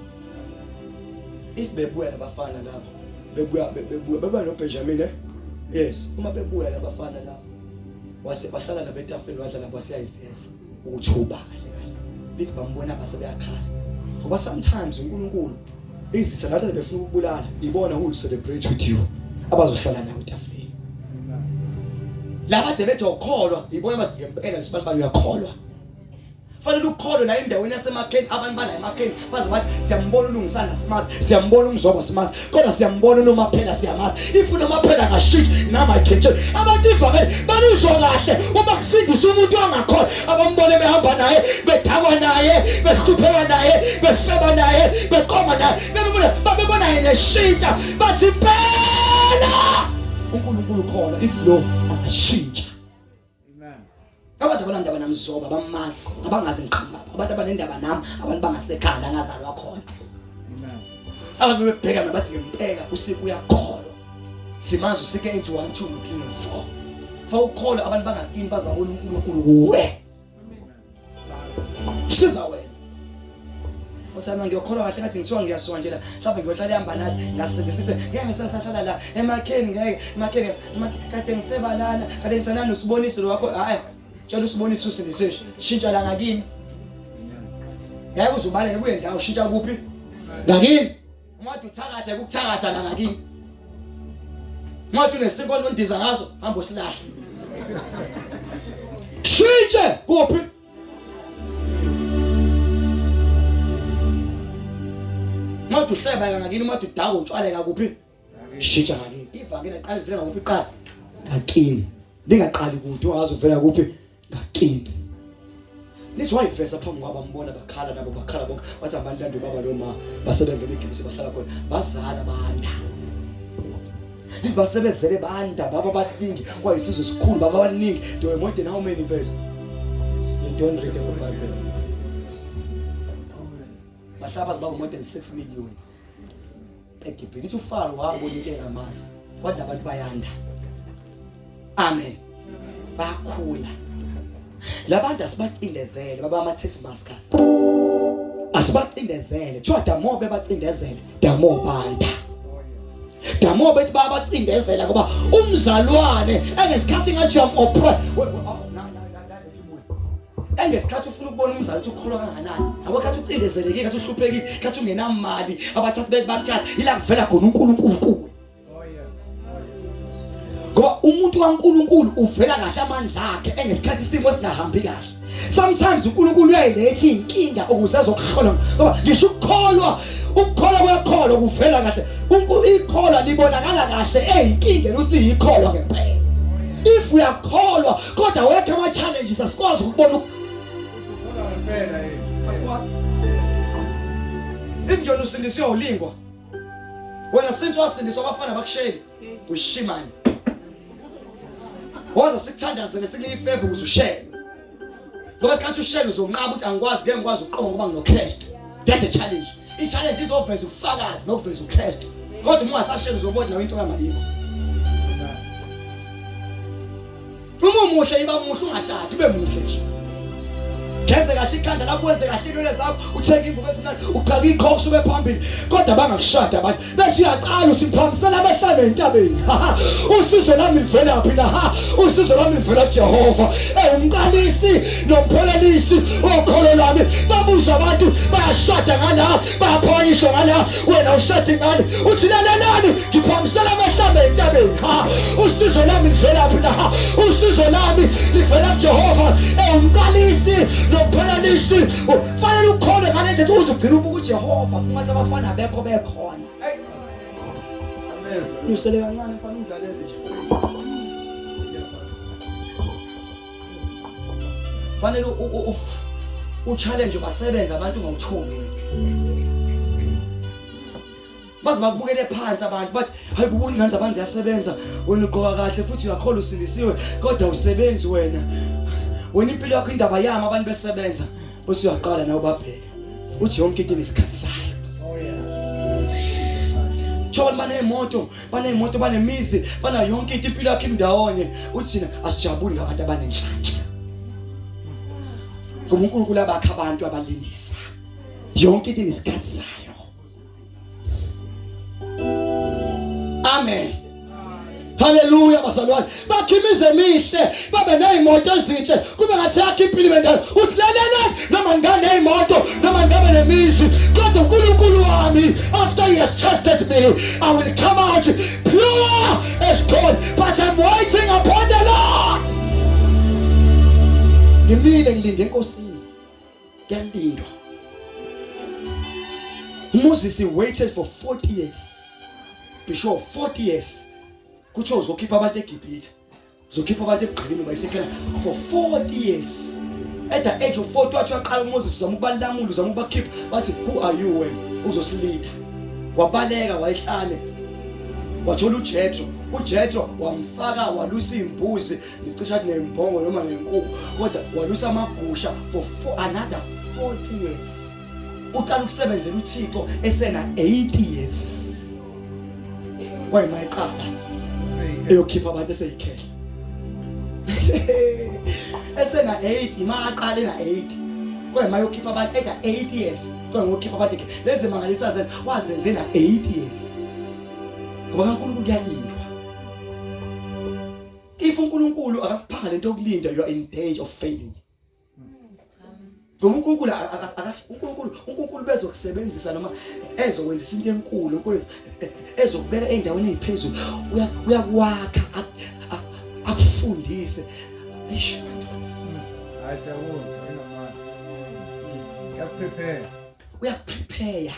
Isibebuya labafana labo. Bebuya bebuya bebuya noBenjamin eh? Yes, uma bebuya labafana la wase bahlala nabo etafuleni wadla nabo waseyayiveza ukuthi uba kahle kahle. Lithi bambona base beyakhala. Ngoba sometimes uNkulunkulu izisa nathi befuna ukubulala ibona who will celebrate with you abazohlala nawe etafuleni. Laba de bethi ukholwa ibona bathi ngempela lesibani bani uyakholwa. Fanele ukholwe la endaweni yasemakheni abantu bala emakheni baze bathi siyambona ulungisana simazi siyambona umzobo simazi kodwa siyambona unomaphela siyamazi if unomaphela ngashintsha nami I can change abantu ivangeli balizwa kahle uma kusindisa umuntu angakholwa abambone behamba naye bedakwa naye behlupheka naye befeba naye beqoma naye bebona babebona yena eshintsha bathi impela uNkulunkulu khona if lo angashintsha Abantu abanandaba nami zoba bamazi abangazi ngiqhamuka abantu abanendaba nami abantu bangasekhaya la ngazalwa khona. Abantu bebheka mina bathi ngempela usiko uyakholwa. Simazi usike ethi 1 2 3 no 4. Fa ukholwa abantu bangakini baze babona uNkulunkulu kuwe. Siza wena. Uthi mina ngiyokholwa kahle ngathi ngithiwa ngiyasuka nje la mhlawumbe ngiyohlala ihamba nathi ngasindisa into ngeke ngisahlala la emakheni ngeke emakheni kade ngifeba lana kade ngithandana nosiboniso lo wakho hayi tshela usiboniso usindise shintsha la ngakini ngeke uzubaleke kuye ndawo shintsha kuphi ngakini uma uthakatha ukuthakatha la ngakini uma unesinko ondiza ngaso hamba usilahle shintshe kuphi Made uhleba ngakini made udaka utshwaleka kuphi? Shintsha ngakini. Ivangeli aqala livela ngakuphi qala? Ngakini. Lingaqali kude ungazi uvela kuphi? Ngakini. Lithi wayiveza phambi kwabo ambona bakhala nabo bakhala bonke bathi abalilanda ubaba lo ma basebengena eGibhithe bahlala khona bazala banda. Basebezele banda baba baningi kwayisizwe esikhulu baba baningi they were more than how many verse you don't read the Bible bahlaba zibaba more than 6 million eGibhithe ithi uFaro wabona into engamazi wadla abantu bayanda amen bakhula labantu asibacindezele baba ama tax maskers asibacindezele kuthiwa the more bebacindezele the more banda the more bethi bayabacindezela ngoba umzalwane engesikhathi ngathi uyam oppress engesikhathi ufuna ukubona umzali ukuthi ukholwa kangakanani yabo khathi ucindezelekile khathi uhluphekile khathi ungenamali abathathi bethi bakuthatha ila kuvela khona uNkulunkulu kuwe ngoba umuntu kaNkuluNkulu uvela kahle amandla akhe engesikhathi isimo singahambi kahle sometimes uNkulunkulu uyayiletha inkinga ukuze azokuhlola ngoba ngisho ukukholwa ukukholwa kwekholwa kuvela kahle ikholwa libonakala kahle eyinkingeni ukuthi liyikholwa ngempela if uyakholwa kodwa wekho ama challenges asikwazi ukubona asikwazi Injona usindisiwe ulingwa Wena since wasindiswa abafana bakusheli ushimane. Woza sikuthandazele sikunike ifavor ukuze ushele. Ngoba khathi ushele uzonqaba ukuthi angikwazi ngeke ngikwazi ukuqonga ngoba nginoKristu. That's a challenge. I challenge izoveza ubufakazi nokuveza uKristu. Kodwa uma ungasasheli uzobona nawe into kamayikho. Uma umuhle iba muhle ungashadi ube muhle nje. Geze kahle ikhanda lakho wenze kahle inwele zakho uthenge ingubo ezimnandi uqhaka iqhoks ube phambili kodwa bangakushada abantu bese uyaqala uthi ngiphambisela abahlame entabeni usizo lami livelaphi na ha usizo lami livela kuJehova ewumqalisi nomphelelisi okholo lwami babuza abantu bayashada ngala bayaphakanyiswa ngala wena ushade ngani uthi lalelani ngiphambisela amahlamba entabeni ha usizo lami livelaphi na usizo lami livela kuJehova ewumqalisi nomphelelisi fanele ukhole ngale ndlela uze ugcine ubuka uJehova kungathi abafana abekho bekhona Usele kancane mfana ungidlalele nje Fanele u challenge basebenza abantu ungawutholi baze bakubukele phansi abantu bathi hayi kubuka ingane zabantu ziyasebenza wena ugqoka kahle futhi uyakholwa usindisiwe kodwa usebenzi wena wena impilo yakho indaba yami abantu besebenza bese uyaqala nawe ubabheke uthi yonke into inesikhathi sayo Thola banemoto, banemoto, banemizi, banayo yonke into impilo yakhe imndawonye. Uthi thina asijabuli ngabantu abanenhlanhla. Ngoba uNkulunkulu abakha abantu abalindisa. Yonke into inesikhathi sayo. Amen. Haleluya bazalwane. Bakhe imizi emihle, babe nezimoto ezinhle, kube ngathi yakhe impilo ibe uthi lalelani noma nginganeyimoto noma ngingabe nemizi kodwa uNkulunkulu wami after he has tested me I will come out pure as gold but I'm waiting upon the Lord. Ngimile ngilinde enkosini. Kuyalindwa. Moses he waited for 40 years. Bishop 40 years. Kuthiwa uzokhipha abantu eGibhithe. Uzokhipha abantu ebugqilini bayisekhela for 40 years. At the age of 40 wathi waqala uMoses uzama ukubalamula uzama ukubakhipha bathi who are you wena uzosilida. Wabaleka wayehlane. Wathola uJethro. UJethro wamfaka walusa imbuzi ngicisha athi nembongo noma nenkukhu kodwa walusa amagusha for another 40 years. Uqala ukusebenzela uThixo esena 80 years. Wayema eqala eyokhipha abantu eseyikhehla. Esena 80 ima aqala ena 80. Kwema yokhipha abantu eda 8 years. Kwema ngokhipha abantu lezi mangalisa zenza wazenze na 8 years. Ngoba kaNkulunkulu kuyalindwa. If uNkulunkulu akakuphanga lento yokulinda you are in danger of failing. Ngoba uNkulunkulu uNkulunkulu uNkulunkulu bezokusebenzisa noma ezokwenzisa into enkulu uNkulunkulu ezokubeka endaweni eziphezulu uyakwakha akufundise. Eish madoda. Hayi siyakuzwa inamandla. Uyakuprepare. Uyakuprepare.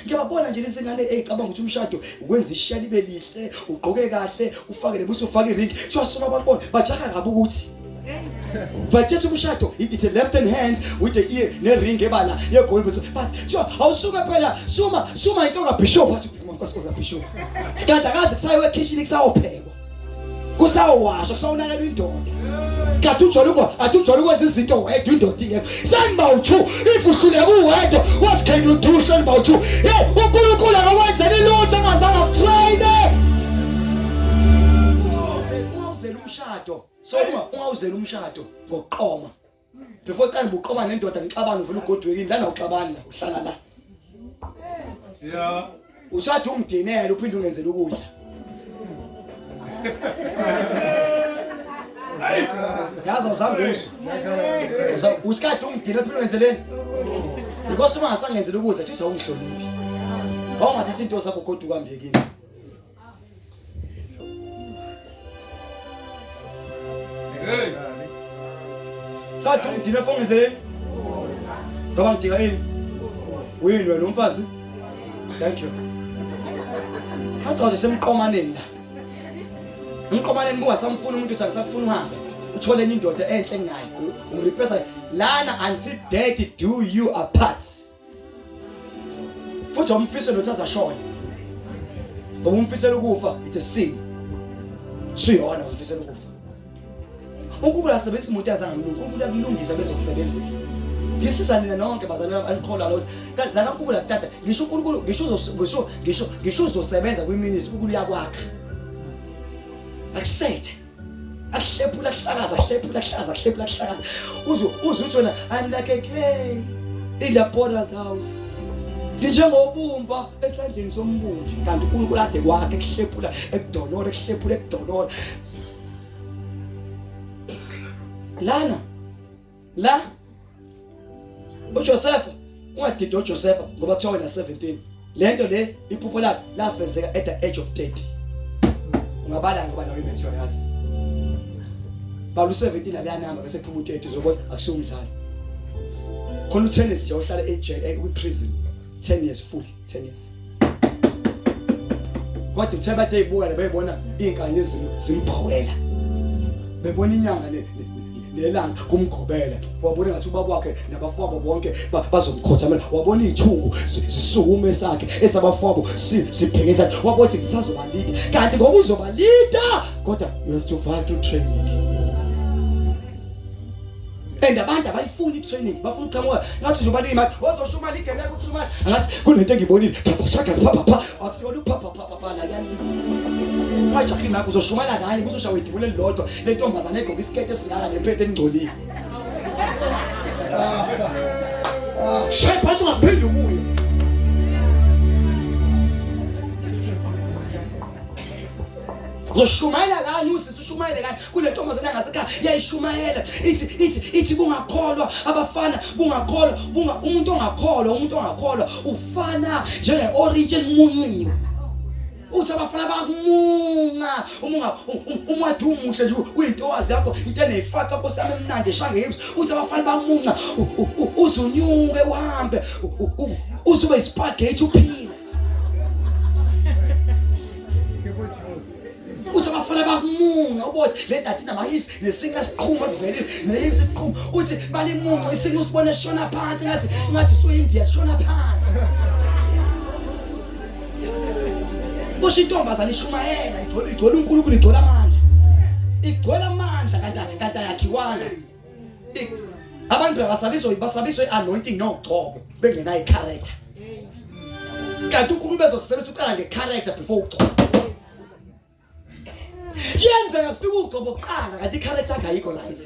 Ngiyababona nje lezi ngane ezicabanga ukuthi umshado ukwenza ishiya libe lihle, ugqoke kahle, ufake lebuso ufake iring. Kuthiwa soma bakubona bajaha kabi ukuthi But just umshado it's a left hand hands with the ear ne ring ebala ye gold but kuthiwa awusuke phela suma suma into kaBishop athi nkosikazi kaBishop. Kanti akaze kusayiwe ekitchen kusayophekwa. Kusawashwa kusawunakelwa indoda. Kanti ujwayele uko athi ujwayele ukwenza izinto wedwa indoda ingekho. Seniba u2 if uhluleka uwedwa what can you do seniba u2. Hey uNkulunkulu akakwenzeli lutho engazange akutraine. Ungawuzela umshado. So ungawuzela umshado ngokuqoma. Before uqale ubuqoma nendoda nixabane uvela ugodwe kini lana uxabani la uhlala la. Yeah. Ushada ungidinele uphinde ungenzele ukudla. Yazi awuzange uzwe. Usikade ungidinele uphinde ungenzeleni? Because uma ngasangenzela ukudla thithi awungihloniphi. Wawungathatha into zakho goduka mbiye kini. Hey. Kade ungidine fongezeleni. Ngoba ngidinga ini? Uyini wena umfazi? Thank you. Achaze semqomaneni la. Umqomaneni kungasamfuni umuntu uthi angisakufuni uhambe. Uthole enye indoda enhle kunaye. Umreplace lana until death do you apart. Futhi umfisela ukuthi azashona. Ngoba umfisela ukufa it's a sin. Siyona umfisela ukufa. uNkulunkulu asebenzisa umuntu azangamlungi uNkulunkulu uyakulungisa bezokusebenzisa ngisiza nina nonke bazalwane anikholwa ukuthi kanti la kaNkulunkulu akutata ngisho uNkulunkulu ngisho ngisho ngisho ngisho uzosebenza kwiministry uNkulunkulu uyakwakha akusethe akuhlephula akuhlakaza akuhlephula akuhlakaza akuhlephula akuhlakaza uze uze uthi wena I'm like a clay in the potter's house nginjengobumba esandleni sombumbi kanti uNkulunkulu ade kwakhe ekuhlephula ekudonora ekuhlephula ekudonora lana la uJoseph ungadidi uJoseph ngoba kuthiwa wena 17 lento le iphupho lakhe lafezeka at the age of 30 ungabala ngoba nawe imaths uyayazi bala u17 aleya namba bese kuphuma u30 uzobona akusiwo umdlalo khona u10 years nje uhlala ejele eh, kwi-prison 10 years full 10 years kodwa uthe bathe ibuka bebona izinkanyezi zimbhawela bebona inyanga nelanga kumgobela wabona ngathi ubaba wakhe nabafowabo bonke bazomkhothamela wabona izithungu zisukume esakhe esabafowabo sibheke esakhe wabona ukuthi ngisazobalida kanti ngoba uzobalida kodwa you have to fight to training and abantu abayifuni i-training bafuna uqhamuka ngathi nje ubani imali wazoshumala igemeka ukushumala angathi kunento engibonile phapha shaka phapha pha akusiyona uphapha phapha pha la kuyalima ungajahi imali uzoshumala kanye kuzoshawa idibule elilodwa le ntombazane egqoke isikete esingaka nemphethe engcolile shaya phansi ungaphinde ubuye. Uzoshumayela kani usisi ushumayele kani kule ntombazane yangasekhaya yayishumayela ithi ithi ithi bungakholwa abafana bungakholwa bunga umuntu ongakholwa umuntu ongakholwa ufana njenge orange elimunciwe uthi abafana bakumunca uma uma wathi umuhle nje uyintokazi yakho into eneyifaca nkosi yami emnandi eshange hips uthi abafana bakumunca uzunyuke uhambe uzube ispaghetti uphile uthi abafana bakumunca ubothi le dada inamahisi nesinqa siqhuma sivelile nehips iqhuma uthi balimunca isinqa usibone sishona phansi ngathi ngathi usuyindiya sishona phansi kusho intombazane ishumayela igcwele igcwele uNkulunkulu igcwele amandla igcwele amandla kanti kanti ayakhiwanga abantu abasabiswa basabiswa i-anointing nogcobo bengenayo i-character kanti uNkulunkulu bezokusebenzisa uqala nge-character before ugcobo Kuyenzeka kufika ugcobo kuqala kanti i-character yakho ayikho right.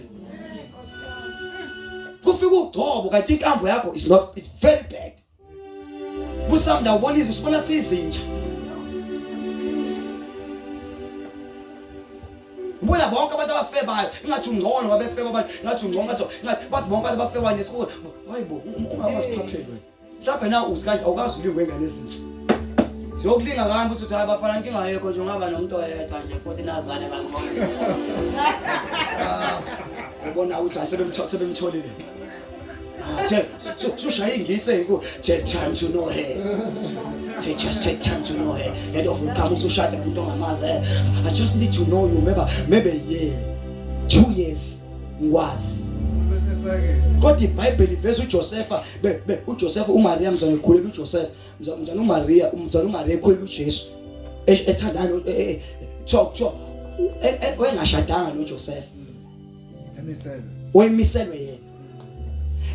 Kufika ugcobo kanti inkambo yakho is not is very bad. Busamda ubona izwi usibona sizinja. Ubona bonke abantu abafebayo ingathi ungcono babefeba abantu ingathi ungcono ngathi ngathi bathi bonke abantu abafebayo nesikole hayibo ungabasiphapheli wena. Mhlawumbe na uthi kanje awukazi ulingwe ingane ezinhle. Ziyokulinga kani ukuthi uthi hayi bafana inkinga ayikho nje ungaba nomuntu oyedwa nje futhi nazane kangcono. Ubona ukuthi asebemthola sebemtholile. Ah, take sushaya ingisi eyinkulu take time to know her. Take just take time to know her. Lento of uqhamuka usushada nomuntu ongamazi. Eh, I just need to know you maybe maybe a year. 2 years ngikwazi. Kodwa iBhayibheli iveza uJosefa be, be uJoseph uMaria mzwana ekhulela uJoseph mzwana uMaria umzwana uMaria ekhulela uJesu e, ethandana e, e, kuthiwa kuthiwa wayengashadanga noJoseph emiselwe wayemiselwe yena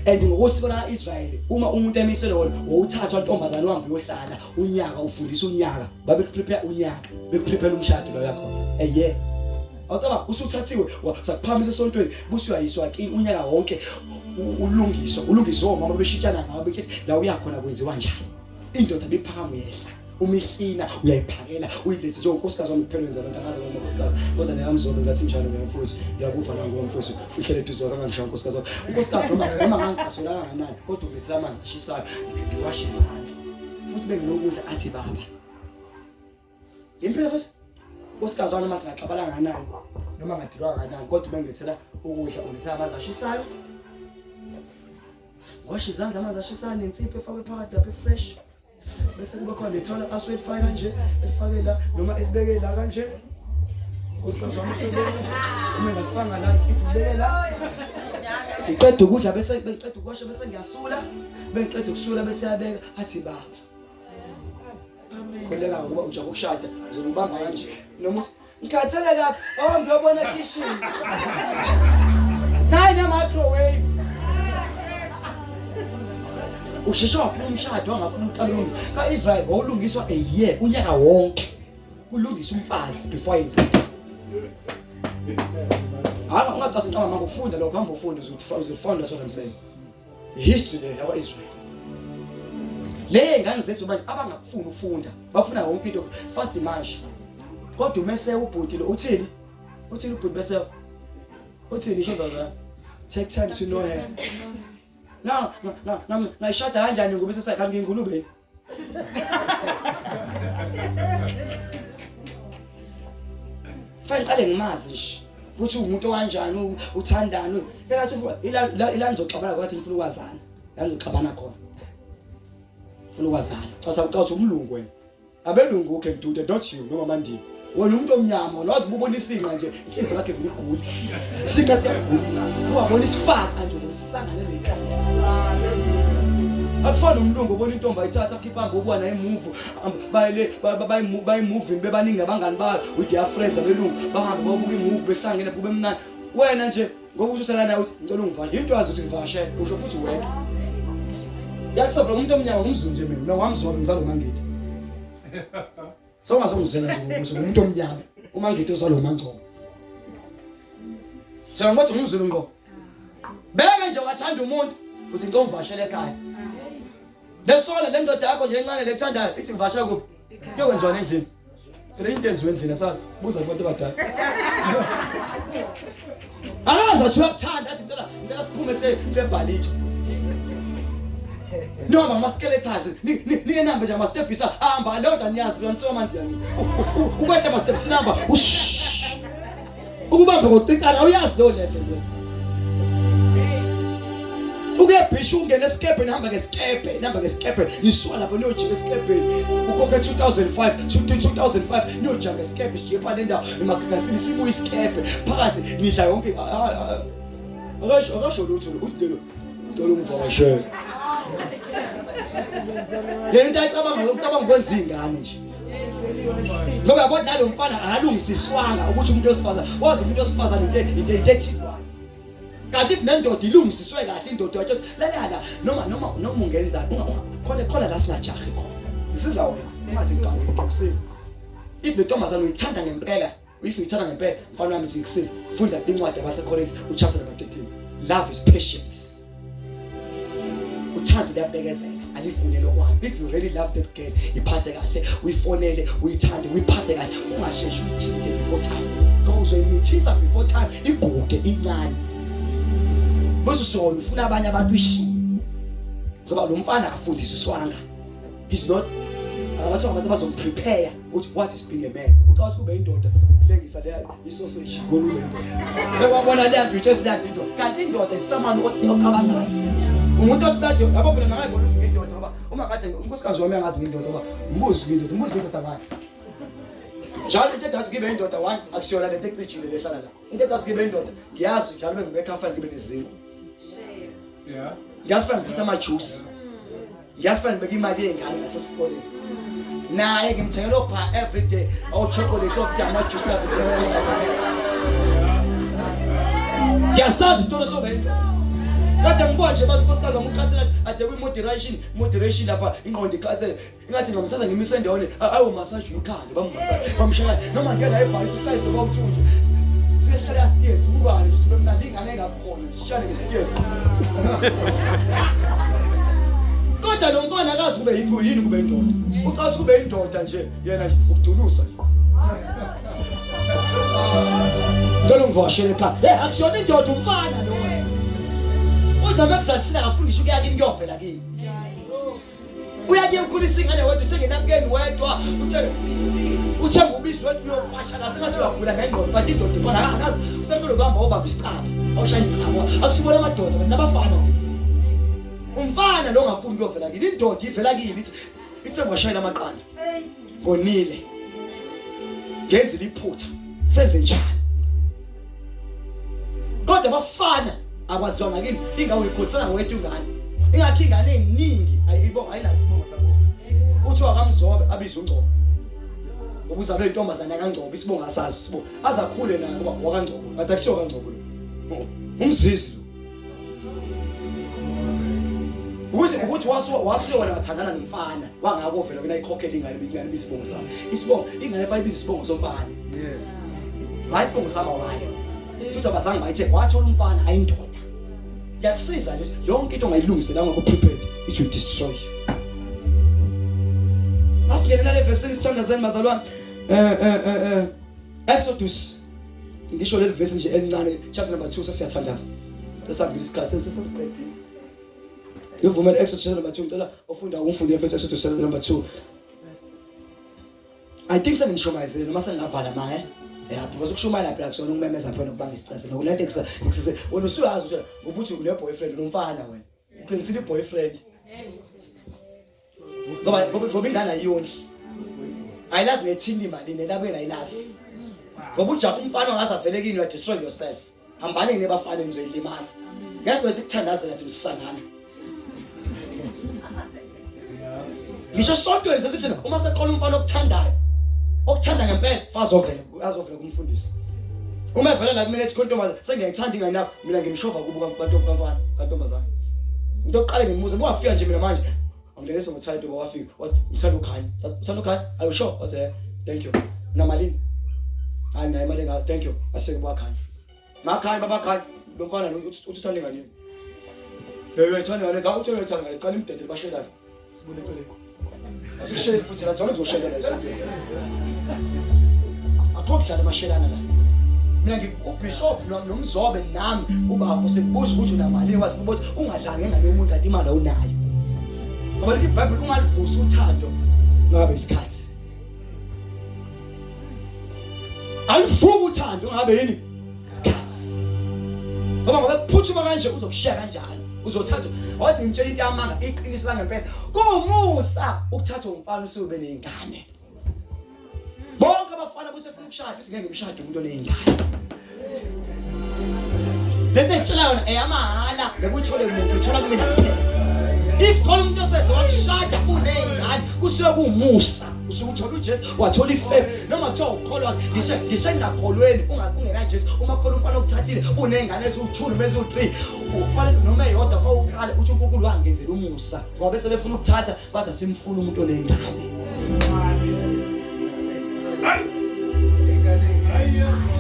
and ngokosiko la-Israyeli uma umuntu emiselwe wona wawuthathwa ntombazane uhambe uyohlala unyaka ufundisa unyaka babekuprepare unyaka bekuprepare umshado lo yakhona eye Awucabanga usuthathiwe sakuphamisa esontweni busuyayiswa kini unyaka wonke ulungiswa ulungiswa omama beshintshana ngawo bethi la uyakhona kwenziwa njani indoda biphakama uyehla umihlina uyayiphakela uyilethe njengonkosikazi wami kuphela wenza lento angazi noma unkosikazi kodwa neyamzobe ngathi njalo ngiyamfowethu ngiyakupha la ngoba mfowethu uhlele eduze kwakhe angangishaya unkosikazi wami unkosikazi noma noma ngangicasula kangakanani kodwa ungilethela amanzi ashisayo ngiwashe izandla futhi benginokudla athi baba Impilo futhi unkosikazi wami noma singaxabana kangakanani noma ngadilwa kangakanani kodwa uma ngilethela ukudla ungilethela amanzi ashisayo ngwasha izandla amanzi ashisayo nensipho efakwe phakathi lapha efresh bese kuba khona nethawula asuke elifake kanje elifake la noma elibeke la kanje unkosikazi wami usebeke kanje uma engalifanga la insipho ubeke la ngiqeda ukudla bese bengiqeda ukuwasha bese ngiyasula bengiqeda ukusula bese yabeka athi baba Khuleka ngoba ujaha ukushada uzobe ubamba kanje noma uthi ngikhathele kabi awuhambe uyobona ekhishini nayi ne-microwave usheshe wafuna umshado wangafuna uqala ulungisa ka-israyeli wawulungiswa a year unyaka wonke kulungisa umfazi before ayindoda hayi ungacasi nqaba manga ufunda lokho hamba ufunde uzofunda that's what I'm saying History le yakwa Israel. Le ngane zethu manje abangakufuni ukufunda, bafuna yonke into fast manje. Kodwa umese ubhuti lo uthini? Uthini ubhuti bese uthini isho zaza? Take time to know her. Na na na ngayishada kanjani ngoba isesayikhala ngingulube. Fanele ngiqale ngimazi nje ukuthi umuntu okanjani uthandani ekathi ila ila nizoxabana kwathi nifuna ukwazana la nizoxabana khona ufuna ukwazana cha cha umlungu wena abelungu can do that not you noma mandini wena umuntu omnyama wena wazi ubona isinqa nje inhliziyo yakhe vele igule isinqa siyakugulisa ungabona isifaca nje vele usangane nenkanda akufani nomlungu obona intombi ayithatha akhipha hambe obuka naye imuvu bayele bayimovini bebaningi nabangani bayo with their friends abelungu bahambe bayobuka imuvu behlangene kube mnandi wena nje ngoba usho naye uthi ngicela ungivakashele into yazi ukuthi ngivakashele usho futhi wedwa yakusobra umuntu omnyama ngumzulu nje mina mina wamzobe ngizalo mangithi Songazongizela nje ngobuso ngumuntu omnyama uma ngithi uzalwa uMangcobo. Sengibona ngumzulu ngqo. Beke nje wathanda umuntu uthi ngicela ungivashele ekhaya. Lesola le ndoda yakho nje encane lethandayo ithi ngivasha kuphi? Kuyokwenziwa endlini. Phela into enziwe endlini asazi. Buza kubantu abadala. Akazi athi uyakuthanda athi ngicela ngicela siphume se sebhalitho. Noma ama skeletons niyenambe nje ama steps ahamba leyo nto aniyazi phela nisuka manje yani. Ukwehla ama steps namba ukubamba ngokucikana awuyazi leyo level wena. Ukuyebhisha ungene esikebheni hamba ngesikebhe nihamba ngesikebhe nisuka lapho niyojika esikebheni ukhokhe 2005 2005 niyojika ngesikebhe sijike phana endawo emagagasini sibuye isikebhe phakathi nidla yonke akasho akasho lutho uthi lelo cela ungivakashele le nto ayicabanga ucabanga ukwenza iy'ngane nje ngoba yabona nalo mfana akalungisiswanga ukuthi umuntu wesifazane wazi umuntu wesifazane into into into ethintwayo kanti if nendoda ilungisiswe kahle indoda yatsho lalela noma noma noma ungenza khona khona la singajahi khona ngisiza wena ungathi ngigange ngiyakusiza if le ntombazane uyithanda ngempela if uyithanda ngempela mfana wami ngikusiza funda incwadi yabaseKorinte uchapter number 13 love is patience uthando liyabekezela alivune lokwalo if you really love that girl iphathe kahle uyifonele uyithande uyiphathe kahle ungasheshi uyithinte before time ngoba uzoyimithisa before time iguge incane bese usona ufuna abanye abantu uyishiye ngoba lo mfana akafundisiswanga he's not akabathiwa abantu abazomprepare uthi what is being a man ucabanga ukuthi kube indoda ukulengisa leya isoseji kolule indoda bekwabona leya mbitsho esilanda indoda kanti indoda is someone ocabangayo umuntu othi kade yabo phela makayibona ukuthi ngiyindoda ngoba uma kade unkosikazi wami angazi ngiyindoda ngoba mbuzi ngiyindoda mbuzi ngiyindoda ngani njalo into edazi ngibe indoda once akusiyona lento ecijile lehlala la into edazi ngibe indoda ngiyazi njalo bengibe khafa ngibe nezinkwa Yeah. Ngiyazi fanele ngiphathe ama-juice. Ngiyazi fanele ngibeke imali yey'ngane ngasesikoleni. Naye ngimthengela opha every day o-chocolate of ama-juice every day. Ngiyasazi isitolo soba indoda. Kade ngibona nje bathi unkosikazi wami ukhathele ade kwi-moderation moderation lapha ingqondo ikhathele ingathi ngamthatha ngimise endaweni ayomasaje ikhanda bammasaje bamshaya noma ngeke la ebhayi uhlayise kwawuthu nje sihlala sitiye sibukane nje sibe mnandi ingane engakhona sishane ngesitiye kodwa lo mfana akazi kube yini yini kube indoda ucathi kube indoda nje yena nje ukudulusa nje Cela ungivakashele ekhaya. Hey akusiyona indoda umfana lona. Kodwa mekuzalisile akafundiswa ukuya kini kuyovela kini. Uyakuye ukhulisa ingane wedwa uthenge inapukeni wedwa uthenge uthenga ubisi wedwa uyoqwasha la sengathi uyagula ngengqondo kanti indoda khona akazi usehlule kuhamba obamba isicaba awushaya isicaba akusibona amadoda abantu nabafana umfana lo ongafuni kuyovela kini indoda ivela kini ithi ithi sengwashayela amaqanda ngonile ngenzile iphutha senze njani kodwa abafana akwaziwa ngakini ingawe uyikhulisela ngowethu ingane ingakho ingane eningi ayibonga ayinaso isibongo sabo uthi wakamzobe abize ungcobo ngoba uzalwe intombazane yakangcobo isibongo asazi isibongo azakhule naye ngoba wakangcobo kanti akusiyo kangcobo lo umzizi lo ukuze ukuthi wasuka wasuke wena wathandana nomfana wangako vele wena ikhokhela ingane ingane isibongo sakho isibongo ingane fanele ibize isibongo somfana Yeah. hayi isibongo samawale futhi abazange bayithe wathola umfana hayi indoda ngiyakusiza nje yonke into ongayilungisela ngakho prepared it will destroy you asingenela le verse sithandazeni bazalwane eh eh eh eh Exodus ngisho leli verse nje elincane chapter number 2 sesiyathandaza sesihambile isikhathi sesiqedile ngivumela Exodus chapter number 2 ngicela ofunda umfunde mfethu Exodus chapter number 2 I think sengishumayezile noma sengingavala ma eh yeah because ukushumayela phela kusona ukumemeza phela nokubamba isicefe nokulento ekusese wena usuyazi ukuthi ngoba uthi une boyfriend unomfana wena uqinisile i-boyfriend ngoba ngoba ingane ayiyondli ayilazi nethini imali nelakweni ayilazi ngoba ujaha umfana ongaze avele kini you are destroying yourself hambani nebafana nizoyilimaza yazi bese kuthandazela thina sisangana ngisho sontweni sesithi uma seqola umfana okuthandayo okuthanda ngempela fazovela azovela kumfundisi uma evela la kumele ethi khontombazane sengiyayithanda ingane yakho mina ngimshova kubo kamfana kantombazane into yokuqala ngimbuza buwafika nje mina manje angilenise ngothando ngoba wafika wathi ngithanda ukhanya uthanda ukhanya are you sure wathi eh thank you unamalini hayi naye imali engaka thank you aseke buwakhanya makhanya babakhanya lo mfana lo uthi uthanda ingane yini leyo uyayithanda ingane cha uthi uyayithanda ingane cala imdedele bashelane sibone eceleni asikusheli futhi la njalo ngizoshelela esontweni Akho kudlala amashelana la. Mina ngikubishop nomzobe nami ubafo sikubuza ukuthi unamali wazi ukuthi ungadlali ngengane yomuntu kanti imali awunayo. Ngoba lithi iBhayibheli ungalivusi uthando ngabe isikhathi. Alivuki uthando ngabe yini? Isikhathi. Ngoba ngoba kuphuthuma kanje uzokushiya kanjalo. Uzothatha wathi ngitshela into yamanga iqiniso langempela. Kumusa ukuthatha umfana usube nezingane. Bonke abafana busefuna ukushada uthi ngeke ngimshade umuntu onezingane. Lento engitshela yona eyamahhala ngeke uthole umuntu uthola kumina kuphela. If khona umuntu oseze wakushada unezingane kusuke kuwumusa usuke uthola uJesu wathola ifave noma kuthiwa ukholwa ngisho ngisho engakholweni ungena Jesu uma khona umfana okuthathile unezingane eziwu2 noma eziwu3 ufanele noma eyodwa fa ukhale uthi uNkulunkulu wangenzela umusa ngoba bese befuna ukuthatha bathi asimfuni umuntu onengane.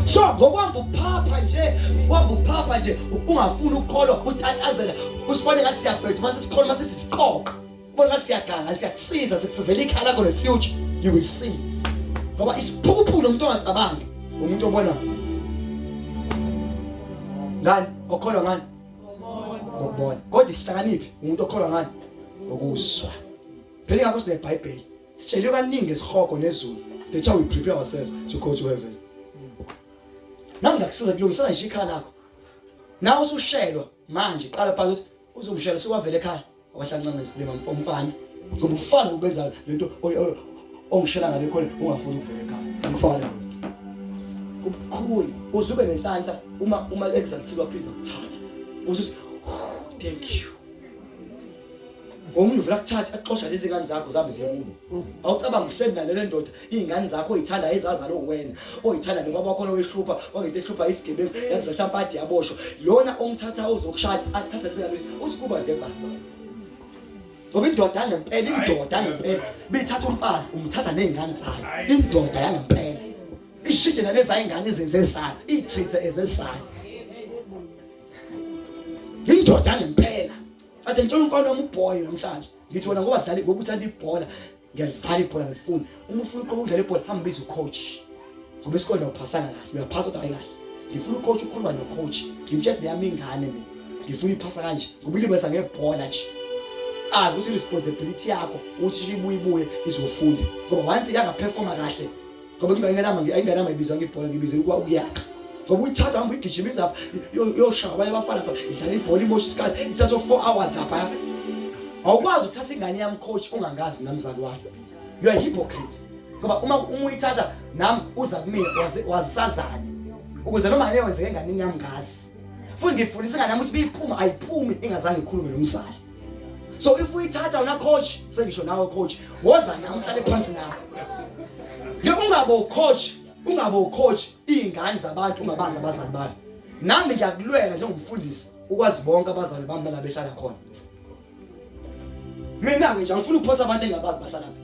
So ngokuhamba uphapha nje, uhamba uphapha nje ungafuni ukukholwa utatazela usibone ngathi siyabheda uma sesikholwa uma sesisiqoqa. Ubona ngathi siyaganga siyakusiza sikusizela ikhaya lakho ne future you will see. Ngoba isiphukuphuku nomuntu ongacabangi umuntu obona ngani okholwa ngani ngokubona kodwa isihlakaniphi umuntu okholwa ngani ngokuzwa phela ingakho sinebhayibheli sitsheliwe kaningi ngesihogo nezulu that's how we prepare ourselves to go to heaven nami ngakusiza kulungisela nje ikhala lakho nawe usushelwa manje qala phansi ukuthi uzomshela usuwavela ekhaya wahlancane isilima mfana ngoba ufana ubenza lento ongishela ngale khona ungafuni ukuvela ekhaya ngifana kubukhulu uzube nenhlanhla uma uma ekuzalisiwe aphinda ukuthatha usuthi thank you Omunye uvela kuthatha axosha lezi ngane zakho zihambe ziye kubo. Awucabanga uhleli nalele ndoda izingane zakho oyithanda ezazalo wena oyithanda nobaba wakho oyihlupha wangento ehlupha isigebengu yakuze mhlawumbe ade yaboshwa. Lona omthatha ozokushaya athatha lezi ngane uthi kuba ziye kubaba. Ngoba indoda yangempela indoda yangempela bithatha umfazi umthatha nezingane zayo indoda yangempela ishintshe naleza ingane izenze ezayo i-treat ezezayo indoda yangempela Kade ngitshela umfana wami uboy namhlanje. Ngithi wena ngoba dlala ngoba uthanda ibhola, ngiyalivala ibhola ngilifuna. Uma ufuna uqoba ukudlala ibhola hamba biza ucoach. Ngoba isikole awuphasanga kahle, uyaphasa kodwa hayi kahle. Ngifuna ucoach ukukhuluma nocoach. Ngimtshela neyami ingane mina. Ngifuna iphasa kanje ngoba ilimeza ngebhola nje. Azi ukuthi responsibility yakho ukuthi ibuye ibuye izofunda. Ngoba once yangaperforma kahle ngoba ingane yami ingane yami ayibizwa ngebhola ngibizela ukuba ukuyakha ngoba uyithatha hamba uyigijimisa lapha yoshaya abanye abafana lapha idlala ibhola imosha isikhathi ithatha 4 hours lapha awukwazi ukuthatha ingane yami coach ungangazi namzali wayo you are hypocrite ngoba uma uma uyithatha nami uza kumina wazisazane ukuze noma yini wenzeke enganeni yami ngazi futhi ngifundisa ingane yami ukuthi biyiphuma ayiphumi ingazange ikhulume nomzali so if uyithatha wena coach sengisho nawe coach woza nami uhlale phansi nawe ngeke ungabo coach ungabo coach izingane zabantu ungabazi abazali bayo nami ngiyakulwela njengomfundisi ukwazi bonke abazali bami la behlala khona mina ke nje angifuni ukuphosa abantu engabazi bahlala phi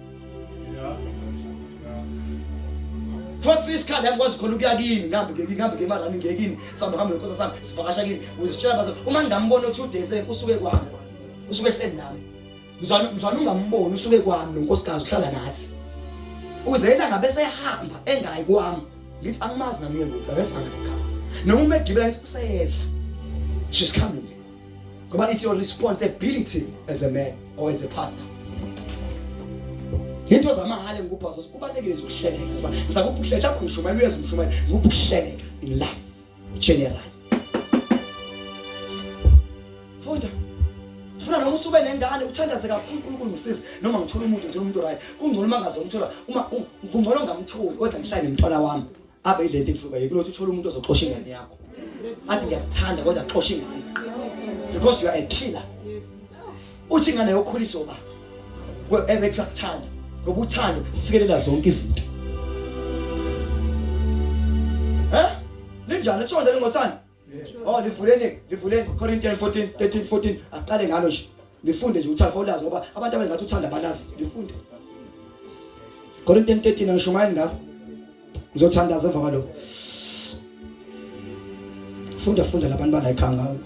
Futhi isikhathi angikwazi khona ukuya kini ngihambe ngeke ngihambe ngemarani ngiye kini sihambe ngihambe nenkosi sami sivakasha kini uzitshela bazo uma ngingambona u2 days usuke kwami usuke ehleli nami mzwana mzwana ungamboni usuke kwami nonkosikazi uhlala nathi ukuze yena ngabe sehamba engayi kwami ngithi angimazi nami uye kuphi akesanga ekhaya noma uma egibela ngithi useyeza she's coming ngoba it's your responsibility as a man or as a pastor into zamahhala engikupha zona kubalekile nje ukuhleleka ngisakupha ukuhleleka mhlawumbe ngishumayela uyeza umshumayela ngikupha ukuhleleka in life general funda funa noma usube nengane uthandaze kakhulu uNkulunkulu ngisize noma ngithola umuntu ngithola umuntu right kungcono uma ngazomthola uma kungcono ngamtholi kodwa ngihlale nomntwana wami abe ilento engifika yikulothi uthole umuntu ozoxosha ingane yakho athi ngiyakuthanda kodwa xosha ingane because you are a killer uthi ingane yokhuliswa uba ebethi uyakuthanda ngoba uthando sikelela zonke izinto eh linjani lithonda lingothando Oh livuleni livuleni Corinthians 14 13 14 asiqale ngalo nje lifunde nje uthando fowulazi ngoba abantu abaningi ngathi uthanda abalazi lifunde Corinthians 13 angishumayeli ngalo ngizothandaza emva kwalokho funda funda labantu bala ekhaya ngawo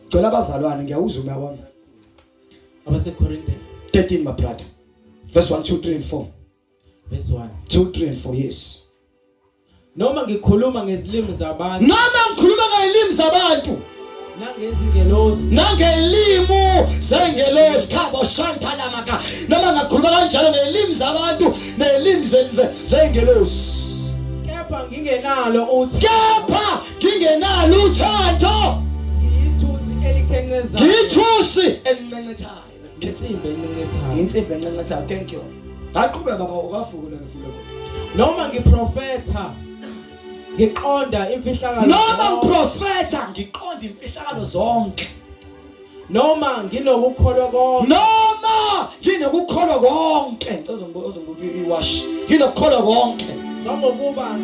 gcwela abazalwane ngiyawuzwa umoya wami abaseKorinte 13 my brother verse 1 2 3 and 4. Verse 1. 2 3 and 4 yes. Noma ngikhuluma ngezilimi zabantu. Noma ngikhuluma ngezilimi zabantu. Nangezingelosi. Nangelimu zengelosi khabo shanta lamaka. Noma ngakhuluma kanjalo ngelimi zabantu nelimi zengelosi. Kepha ngingenalo uthando. Kepha ngingenalo uthando. Ngiyithusi elikhencezayo. Ngiyithusi elincencethayo. Insimbi encencethayo. Insimbi encencethayo. Thank you. Ngaqhubeka baba ukafukula ngifule. Noma ngiprofetha ngiqonda imfihlakalo. Noma ngiprofetha ngiqonda imfihlakalo zonke. Noma nginokukholwa konke. Noma nginokukholwa konke. Ngicela uzongibuka iwash. Nginokukholwa konke. Ngangokuba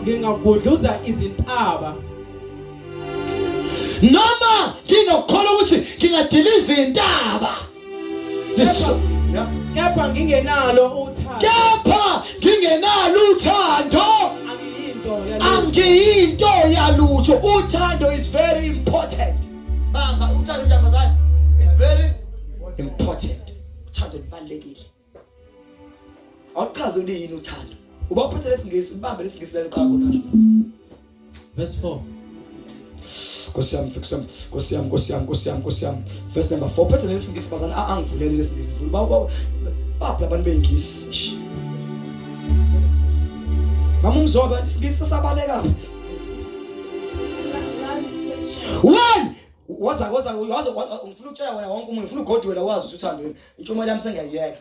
ngingagudluza izintaba. Noma nginokukholwa ukuthi ngingadiliza izintaba. Kepha ngingenalo uthando. Kepha ngingenalo uthando. Angiyinto yalutho. Angiyinto yalutho. Uthando is very important. Bamba uthando njani bazali? Is very important. Uthando lubalulekile. Awuchaze uliyini uthando. Uba uphethe lesingisi, ubambe lesingisi leqala khona nje. Verse 4. Nkosi yami, Nkosi yami, Nkosi yami, Nkosi yami, Nkosi yami, Nkosi yami. Verse number 4. Phethe lesingisi bazana angivulele lesingisi. Vula ba baphi labantu bengisi. Mama umzoba isingisi sabaleka. One waza waza waza ngifuna ukutshela wena wonke umuntu ngifuna ugodwela wazi ukuthi uthandweni. Intshumayelo yami sengiyayiyeka.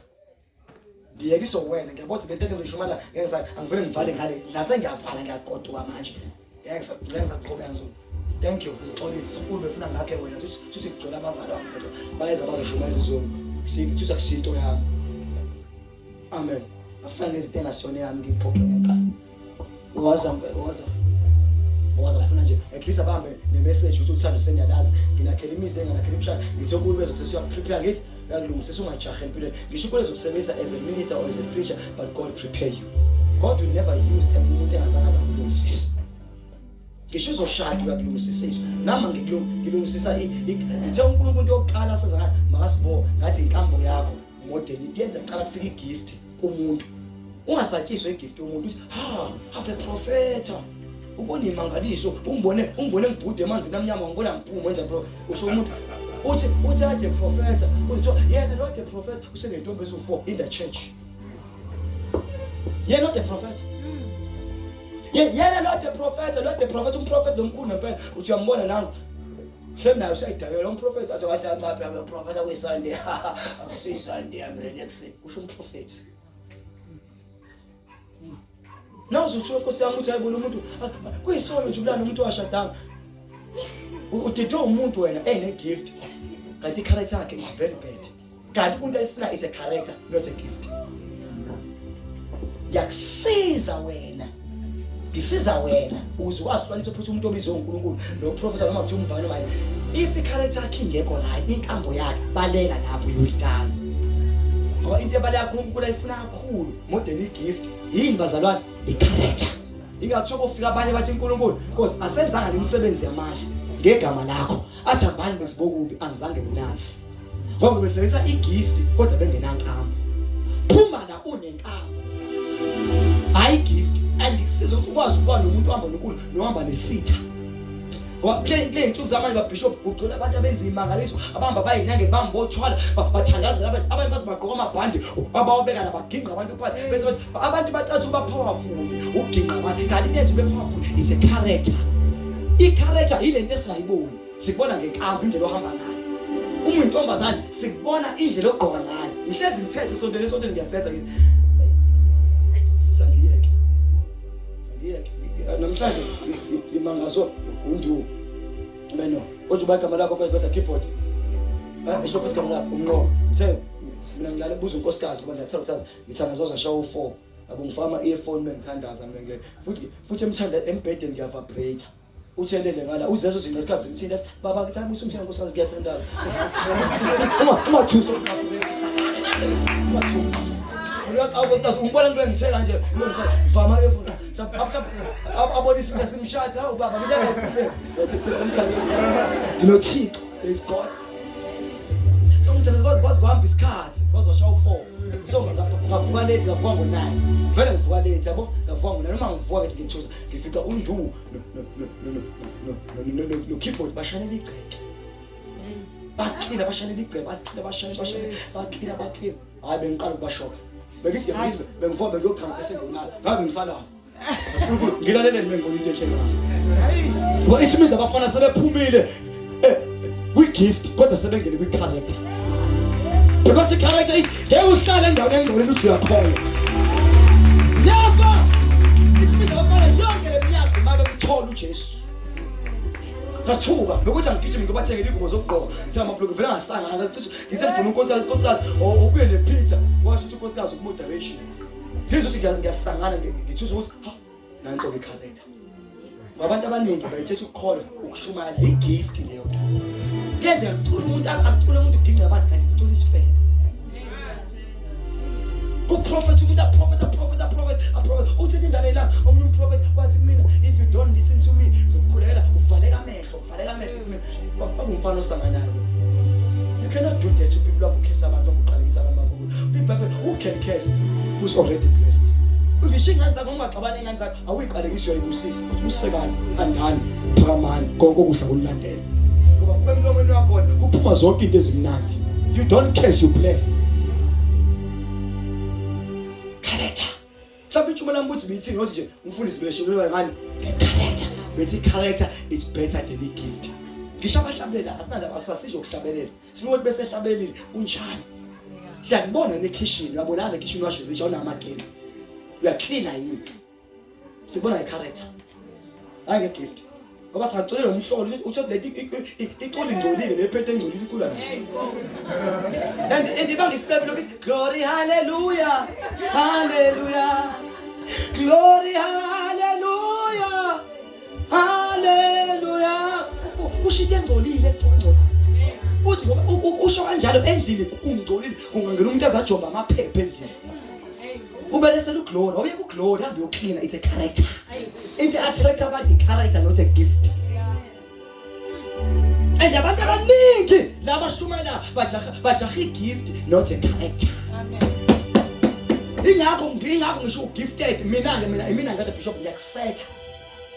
Ngiyekiswa wena ngiyabona ukuthi lento engizoshumayela ngeke ngisa angivele ngivale ngale la sengiyavala ngiyagoduka manje. Ngeke ngeke ngisaqhubeka ngizo. Thank you sixolise uNkulunkulu befuna ngakhe wena thuthi sigcwele abazalwane kodwa bayeza bazoshumayela isizungu. Sithuthi akusinto yami. Amen. Afana nezinto engasiyona yami ngiphoqe ngenkani. Woza mfe woza. Woza ngifuna nje at least abambe ne message ukuthi uthando sengiyalazi. Nginakhela imizi enganakhela imishado. Ngithe uNkulunkulu bezokuthi uyakuprepare ngithi uyakulungisisa ungajahi empilweni. Ngisho uNkulunkulu ezokusebenzisa as a minister or as a preacher but God prepare you. God will never use umuntu engazange azamlungisisa. Ngisho uzoshada uyakulungisisiswa. Nami ngilungisisa ngithe uNkulunkulu into yokuqala asenza ngayo makasibo ngathi inkambo yakho modern kuyenza kuqala kufika igift kumuntu. Ungasatshiswa igift yomuntu uthi ha have a prophet. Ubona imangaliso ungibone ungibone ngibhude emanzini amnyama ngibona ngiphuma enza bro usho umuntu uthi uthi ade prophet uthi yena lo the prophet usenentombi ezu4 in the church. Yena the prophet. Yena lo the prophet lo the prophet umprofet lomkhulu ngempela uthi uyambona nangu Hleli naye usayidakela umprofethi athi kahle kancane phela umprofethi akuyiSunday akusiyiSunday I'm relaxing kusho umprofethi. Nawuze uthiwe Nkosi yami uthi hayibo lo muntu kuyisono nje ukulala nomuntu owashadanga. Udidwe umuntu wena ene gift kanti i-character yakhe is very bad. Kanti umuntu ayifuna is a character not a gift. Ngiyakusiza wena. Ngisiza wena ukuze ukwazi ukuhlukanisa ukuthi umuntu obizwe uNkulunkulu no professor noma kuthiwa umfana noma yini. If i-character yakhe ingekho right, inkambo yakhe baleka lapho you will die. Ngoba into ebaleka kakhulu uNkulunkulu ayifuna kakhulu more than i-gift. Yini bazalwane? I-character. Ingakuthiwa kofika abanye bathi uNkulunkulu Nkosi asenzanga lemisebenzi yamandla ngegama lakho. Athi hambani besibokubi angizange nginazi. Ngoba besebenzisa igift kodwa bengenankambo. Phuma la unenkambo. Hayi gift and ikusiza ukuthi ukwazi ukuba nomuntu ohamba noNkulunkulu nohamba nesitha. Ngoba kule kule insuku zamanje babishop kugcwele abantu abenza imangaliso abahamba bayinyange bambothwala bathandazela abantu abanye bathi bagqoka amabhandi abawabeka la baginqa abantu phansi bese bathi abantu bacathi uba powerful uginqa abantu kanti into enza ube powerful it's a character. I character yilento esingayiboni. Sikubona ngenkambo indlela ohamba ngayo. Uma uyintombazane sikubona indlela ogqoka ngayo. Ngihlezi ngithethe esontweni esontweni ngiyathetha ngithi futhi angiyeke. Angiyeke. Namhlanje ngimangazwa undu. Beno, othi uba igama lakho mfethu bese keyboard. Eh, isho futhi igama lakho umnqo. Ngithe mina ngilale buza unkosikazi ngoba ngiyathanda ukuthatha ngithandaza wazashawa u4. Yabo ngifaka ama earphone bengithandaza mina nge futhi futhi emthanda embhedeni ngiyavibrate. Uthelele ngala uzezo zinto isikhathi zimthinta baba ngithi hayi usumthinta nkosikazi ngiyathandaza. Uma ungathusa ungathusa. Uyaqala nkosikazi ungibona into engithela nje into engithela vama efuna mhlawumbe abona isinto simshatha hawu baba ngithi ngithi semthandazo. Nginothixo there is God. So ngithe kwazi kwazi kuhamba isikhathi, kwazi washaya u4. So ngavuka late, ngavuka ngo9. Vele ngivuka late yabo, ngavuka ngo9 uma ngivuka ke ngithuza, ngifica undu no no no no no no no no keyboard bashanela igceke. Baklina bashanela igceke, baklina bashanela bashanela, baklina baklina. Hayi bengiqala ukubashoka. Bengithi ngiyabiza bengivuka bengiyochama bese ngiyolala. Ngabe ngisalala. Unkulunkulu ngilaleleni mengibona into enhle ngayo. Ngoba ithi mina abafana sebephumile eh, kwi-gift kodwa sebengene kwi-character. Because i-character ithi ngeke uhlale endaweni engcolile uthi uyakholwa. Never! Ithi mina abafana yonke le minyaka uma bemthola uJesu. Ngathuka bekuthi angigijime ngibathengele ingubo zokugqoka ngithe amabhuluku vele ngasangana ngacishe ngithe ngifuna unkosikazi unkosikazi ubuye nepizza washo ukuthi unkosikazi ukumoderation. Ngizwe ukuthi ngiyasangana ngithusa ukuthi ha nanso ke character. Ngabantu abaningi bayithetha ukukholwa ukushumayela igift leyo nto. Kuyenzeka kucula umuntu acule umuntu uginqa abantu kanti kucula isifebe. Kuprofet umuntu aprofet aprofet aprofet aprofet uthi ingane la omunye umprofet wathi kumina if you don't listen to me ngizokukhulekela uvaleka amehlo uvaleka amehlo uthi mina kwakungumfana osanganayo lo. You cannot do that to people abukhesa abantu abuqalekisa abantu bakubo. IBhayibheli who can curse who's already blessed. Ngisho ingane zakho ungaxabani ingane zakho awuyiqalekisi uyayibusisa. Uthi busekani andani phakamani konke okuhle kulandela. Ngoba emlomeni wakho kuphuma zonke into ezimnandi. You don't curse you bless. Character. Mhlawumbe intshumo lami ukuthi bithi ngothi nje umfundisi besho ngani character bethi character is better than a gift. Ngisho abahlabelela asinandaba asasisho ukuhlabelela. Sifuna ukuthi bese ehlabelile unjani. Siyakubona nekhishini uyabonakala ekhishini washo izitsha unamagame. Uyaklina yini? Sibona ngecharacter. Hayi ngegift. Ngoba singaculela umhlolo uthi leti icula ingcolile lephethe engcolile icula nayo. And ibanga isicebo lokuthi glory hallelujah hallelujah glory hallelujah hallelujah kusho into engcolile engcolile uthi ngoba usho kanjalo endlini kungcolile kungangena umuntu azajomba amaphepha endlini ubelesela uglory awuyeke uglory hambe uyoklina it's a character into attract abantu i-character not a gift and abantu abaningi laba shumela bajaha bajaha i-gift not a character ingakho ingakho ngisho ugifted mina ke mina imina ngade bishop ngiyakusetha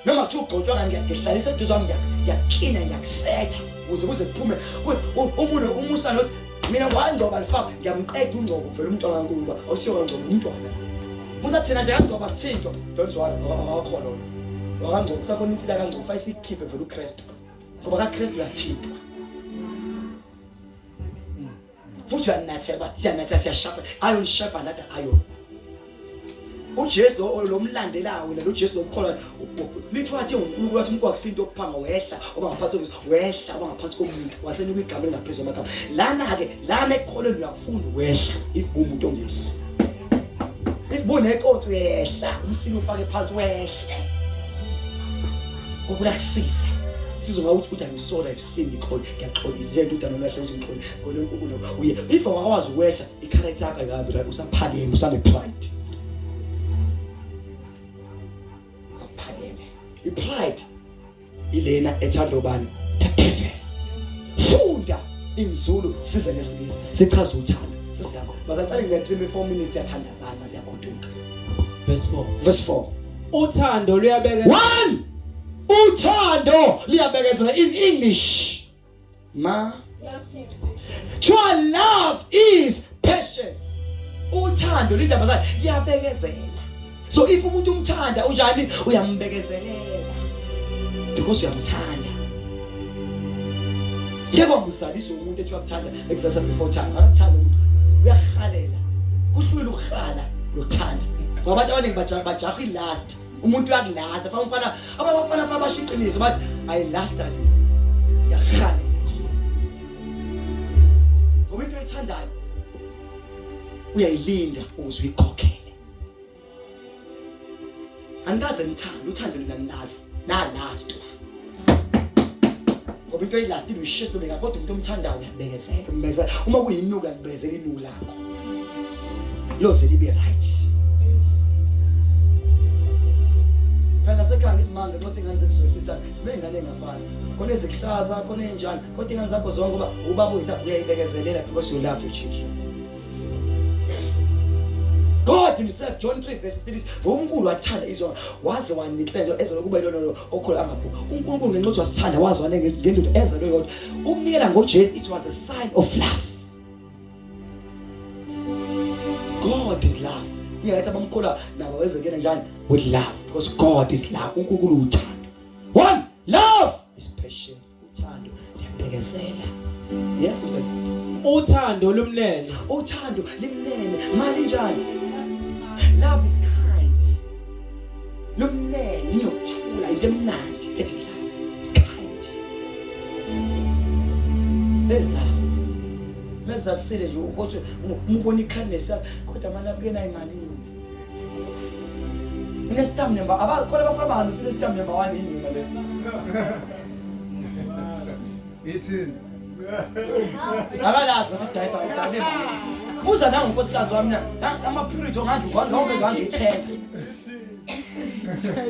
noma kuthiwa ugcotshwa kani ngiyahlalisa eduze kwami ngiyaklina ngiyakusetha ukuze kuze kuphume kuze umuntu umusa nothi mina ngwangcoba lifaka ngiyamqeda ungcobo kuvela umntwana kaNkulunkulu uba awusiyo kangcobo umntwana musa thina nje kangcoba sithintwa don't worry awakho lona wakangcobo kusakhona insila kangcobo fanele siyikhiphe vele uKristu ngoba kaKristu uyathintwa futhi uyanathelwa siyanatha siyashapa iron sharp another iron uJesu lo lomlandelayo wena lo Jesu lomkholwa lithi wathi uNkulunkulu wathi umuntu akusinto okuphanga wehla oba ngaphansi komuntu wehla oba ngaphansi komuntu wasenika igama elingaphezulu kwamagama lana ke lana ekukholweni uyakufunda ukwehla if umuntu ongehli if buneconsi uyehla umsini ufake phansi wehle Ukulakusiza. Sizwa ukuthi uthi I'm sorry I've sinned ngixoli ngiyaxolisa nje indodana olahle ukuthi ngixoli ngone uNkulunkulu uye if awakwazi ukwehla i-character yakho ayikabi right usaphakeme usane pride usaphakeme i-pride ilena ethanda ubani the devil funda inzulu size nesilisa sichaza uthando sesihamba bazaqala nge 3 4 minutes siyathandazana siyagoduka Verse 4. Verse 4. Uthando luyabekezela. One. Uthando liyabekezela in English. Ma. True love is patience. Uthando lithi abazali liyabekezela. So if umuntu umthanda unjani uyambekezelela. Because uyamthanda. Ngeke wamuzalisa umuntu ethi uyakuthanda ekusasa before time. Akakuthanda umuntu. Uyahalela. Kuhlwile ukuhala nokuthanda. Ngoba abantu abaningi bajaha bajaha ilast. Umuntu uyakulasta. Fana umfana abafana fa basho iqiniso bathi I last you. Uyahalela nje. Ngoba into oyithandayo uyayilinda ukuze uyikhokhele. Anikaze nithande uthando lina nilazi nalastwa ngoba into eyilastile uyishisa noma kodwa umuntu omthandayo uyabekezela umbezela uma kuyinuku uyakubekezela inuku lakho loze libe right. Phela nasekhaya ngizimanga ukuthi ingane zethu sisitha sineyingane engafani. Khona ezikuhlaza, khona enjani. Kodwa ingane zakho zonke ngoba ubaba uyitha uyayibekezelela because you love your children. God himself John 3 verse 16 uNkulunkulu wathanda izwe waze wanikela into ezolo kuba ilona lo okholwa angabhu uNkulunkulu ngenxa yokuthi wasithanda wazwana ngendoda ezelwe yodwa ukunikela ngoJesu it was a sign of love God is love. Ngiyathi abamkholwa nabo bezekela njani with love because God is love. uNkulunkulu uthando. One, love is patient. Uthando liyabekezela. Yes mfethu. Uthando lumnene. Uthando limnene. Mali njani? Love is kind. Lumnene niyokuthula into emnandi. That is love. It's kind. That is love. Mezalisile nje ukuthi uma ubona i-kindness yakho kodwa manje akuyena imalini. Unestamp number abakhona abafuna bahambe uthi unestamp number 1 yini yona le. Ithini? Akalazi bese udayisa ngidale. Buza nangu unkosikazi wami na ama purity onganje ugwazi wonke ngangithenga.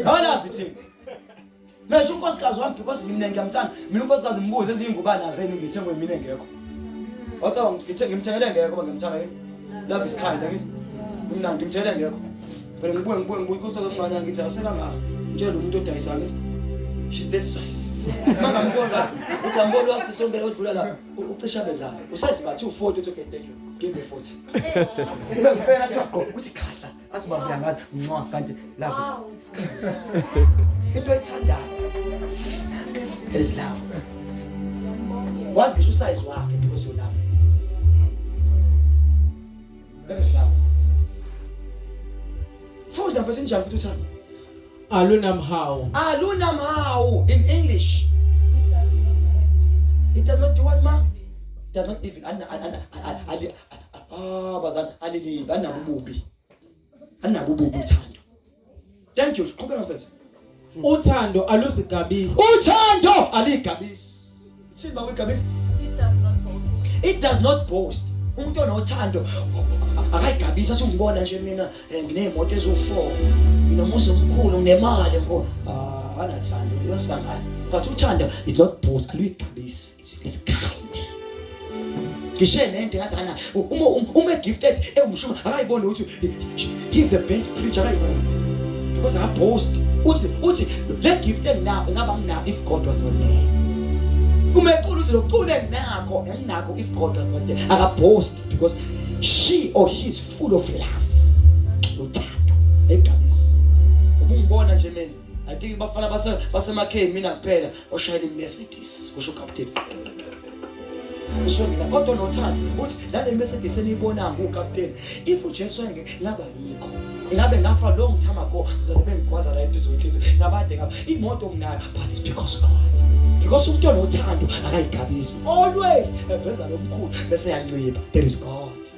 Akalazi thini. Mesho unkosikazi wami because mina ngiyamthanda. Mina unkosikazi ngibuze ezinye ingubane azeni ngithengwe mina engekho. Wacabanga ukuthi ngithe ngimthengele ngekho ngoba ngiyamthanda ngithi. Love is kind angithi. Mina ngimthengele ngekho. Vele ngibuye ngibuye ngibuye ukuthi umngane angithi asekangaka. Ngitshela lo muntu odayisa ngithi she's that size. Mangambona uthi ambona wasisombela odlula la ucisha abe la. Usize ba 240 uthi okay thank you. Give me 40. Ube ngifela athi wagqoka ukuthi khahla. Athi baba uyangazi ncwa kanti love is into ayithandayo. That is love. Wazi ngisho usize wakhe because you love him. That is love. Funda mfethu njani futhi uthando? Alunamhawu. Alunamhawu in English. It does not do what ma? Does not even ali ah bazana alilibi anabo ububi. Anabo ububi uthando. Thank you. Qhubeka mfethu. Uthando aluzigabisi. Uthando aligabisi. Thini ba uyigabisa? It does not boast. It does not boast. Umuntu onothando akayigabisa athi ungibona nje mina eh, nginezimoto eziwu4 nginomuzi omkhulu nginemali enkulu. Ah, anathando uyosangana. But uthando is not boast, aluyigabisi. It's kind. Ngishe nento ngathi ana uma uma gifted ewumshuma akayiboni ukuthi he's the best preacher akayiboni. Because akaboast. Uthi uthi le gift enginayo ingaba nginayo if God was not there. Uma ecula uthi lokucula enginakho enginakho if God was not there. Akaboast because she or he is full of love. Uthando. Ayigabisi. Ubungibona nje mina I think bafana base basemakheni mina kuphela oshayela iMercedes kusho uCaptain. Usongela kodwa nothando uthi nale Mercedes eniyibonayo nguCaptain if uJesu wayenge laba yikho ingabe ngafa long time ago ngizobe bengigwaza la eduze kwenhliziyo ngabade ngaba imoto nginayo but it's because God because umuntu onothando akayigabisi always eveza lomkhulu bese yanciba there is God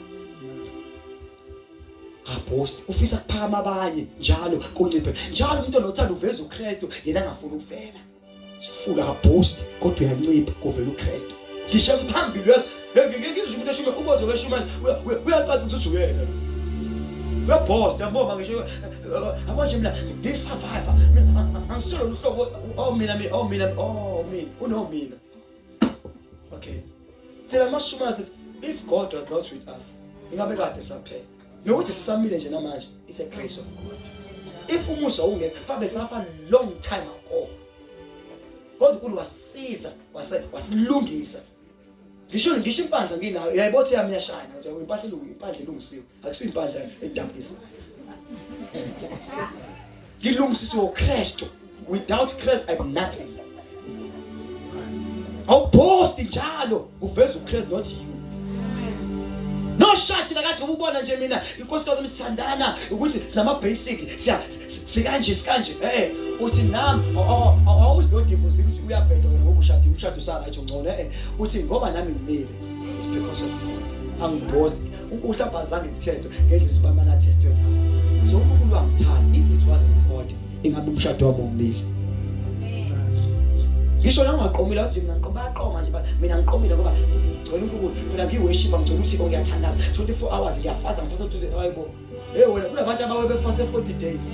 apost ufisa kuphakama abanye njalo kunciphe njalo umuntu onothando uveza uKristu yena angafuni ukuvela sifula akapost kodwa uyancipha kuvela uKristu ngisho emphambili wezwe ngeke ngizwe umuntu eshume ubozo beshumana uyacaca ukuthi uyena lo uyapost yabona ngisho yabo nje mina ngisurvivor angisolo luhlobo oh mina oh mina oh mina unomina okay thina mashumana sithi if God was not with us ingabe kade saphela nokuthi sisamile nje namanje it's a grace of God if umusa ungekho fabe safa long time ago kodwa uNkulunkulu wasiza wase wasilungisa ngisho ngisho impandla nginayo yayibothe yami iyashayina nje impahla ilungi impandla ilungisiwe akusiyo impandla edabukisa ngilungisisiwe uKristu without Christ I'm nothing awuposti njalo kuveza uKristu not you noshadi lakathi ngoba ubona nje mina inkosikazi misithandana ukuthi sinama basic siya sikanje sikanje eh uthi nami awuzi lo divorce ukuthi uyabheda wena ngoba ushadi umshado usaright ungcono eh uthi ngoba nami ngimile it's because of God angibosti uhlamba azange ngithestwe ngendlela usibamana athestwe ngayo so uNkulunkulu wangithanda if it wasn't God ingabe umshado wami umile ngisho la ungaqomile wathi mina ngiqoma bayaqoma nje mina ngiqomile ngoba ngigcwele uNkulunkulu phela ngiworship ngigcwele uThixo ngiyathandaza 24 hours ngiyafaza ngifasa ukuthi hayibo hey wena kunabantu abawe befaste 40 days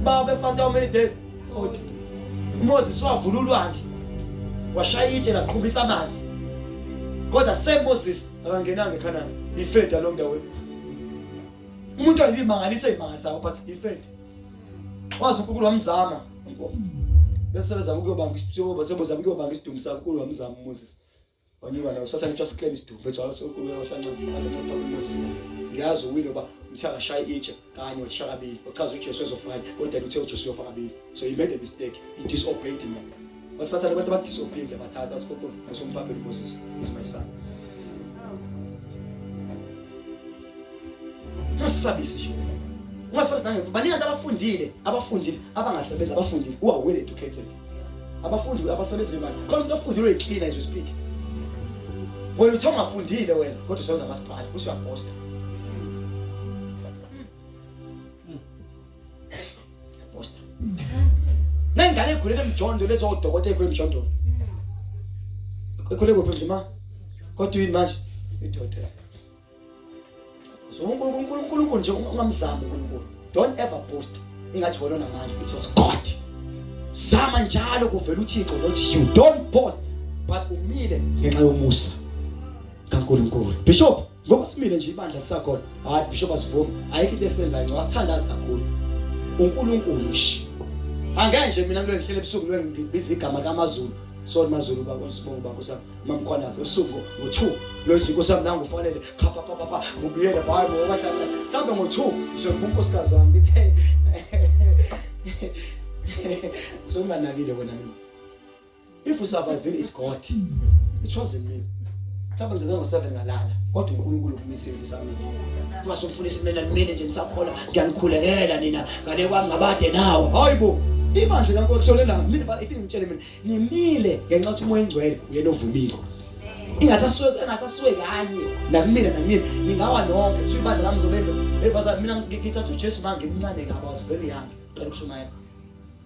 Baba befast how many days? 40. uMoses wavula ulwandle washaya itshe laqhubisa amanzi kodwa same Moses akangenanga eKhanani he failed along the way umuntu alimangalisa imangalisayo but he failed wazi uNkulunkulu wamzama bese bezama ukuyobanga isithobo sebozama ukuyobanga isidumbu sakhe uNkulunkulu wamzama uMoses wanyuka nawo sathane kuthiwa sikleme isidumbu bethi uNkulunkulu washancane asenceda uMoses ngiyazi uwile uba uthe akashaye itshe kanye washa kabili ochaza uJesu ezofana kodwa uthe uJesu uyofa kabili so he made a mistake he disobeyed him wasathane abantu abadisobey ngiyabathatha wathi uNkulunkulu usomphaphela uMoses is my son Ungasabisi nje. Ungasabisi nangemfundo. Baningi abantu abafundile, abafundile, abangasebenzi, abafundile, who are well educated. Abafundi abasebenzi bemali. Khona umuntu ofundile uyi-cleaner as we speak. Wena uthe ungafundile wena kodwa usebenza masipala, usuyaposta. Uyaposta. Nengane egulele emjondo lezo odokotela ekhule emjondolo. Ekhule kuphi mdima? Kodwa yini manje? Idokotela. So uNkulunkulu uNkulunkulu nje ungamzami uNkulunkulu. Don't ever boast ingathi wena unamandla. It was God. Zama njalo kuvela uThixo not you. Don't boast but umile ngenxa yomusa kaNkulunkulu. Bishop, ngoba simile nje ibandla lisakhona. Hayi Bishop asivumi. Ayikho into esenzayo ngoba sithandazi kakhulu. uNkulunkulu nje. Angeke nje mina ngilwe ngihlele ebusuku ngilwe ngibiza igama kaMaZulu. Sorry MaZulu baba sibonga baba kusami. Mamkhwanazi ebusuku ngo-2 lo nje inkosi yami nangu ufanele khapha pha pha ngubuyele hayi bo wahlala mhlawumbe ngo-2 ngizobe unkosikazi wami ngithi sokunganakile wena mina if usurvive is God it wasn't me mhlawumbe ngizenza ngo-7 ngalala kodwa uNkulunkulu ukumisile usamile ungasumfundisi mina nimile nje nisakholwa ngiyanikhulekela nina ngale kwami ngabade nawo hayi bo ibandla lankosi sole nami nina ithi ngitshele mina Nimile ngenxa yokuthi umoya engcwele uyena ovumile. Ingathi asuke engathi asuke kanye nakumina nakumina ningawa nonke kuthiwa ibandla lami zobembe hey bazali mina ngithatha uJesu manje ngimncane kabi I was very young qala ukushumayela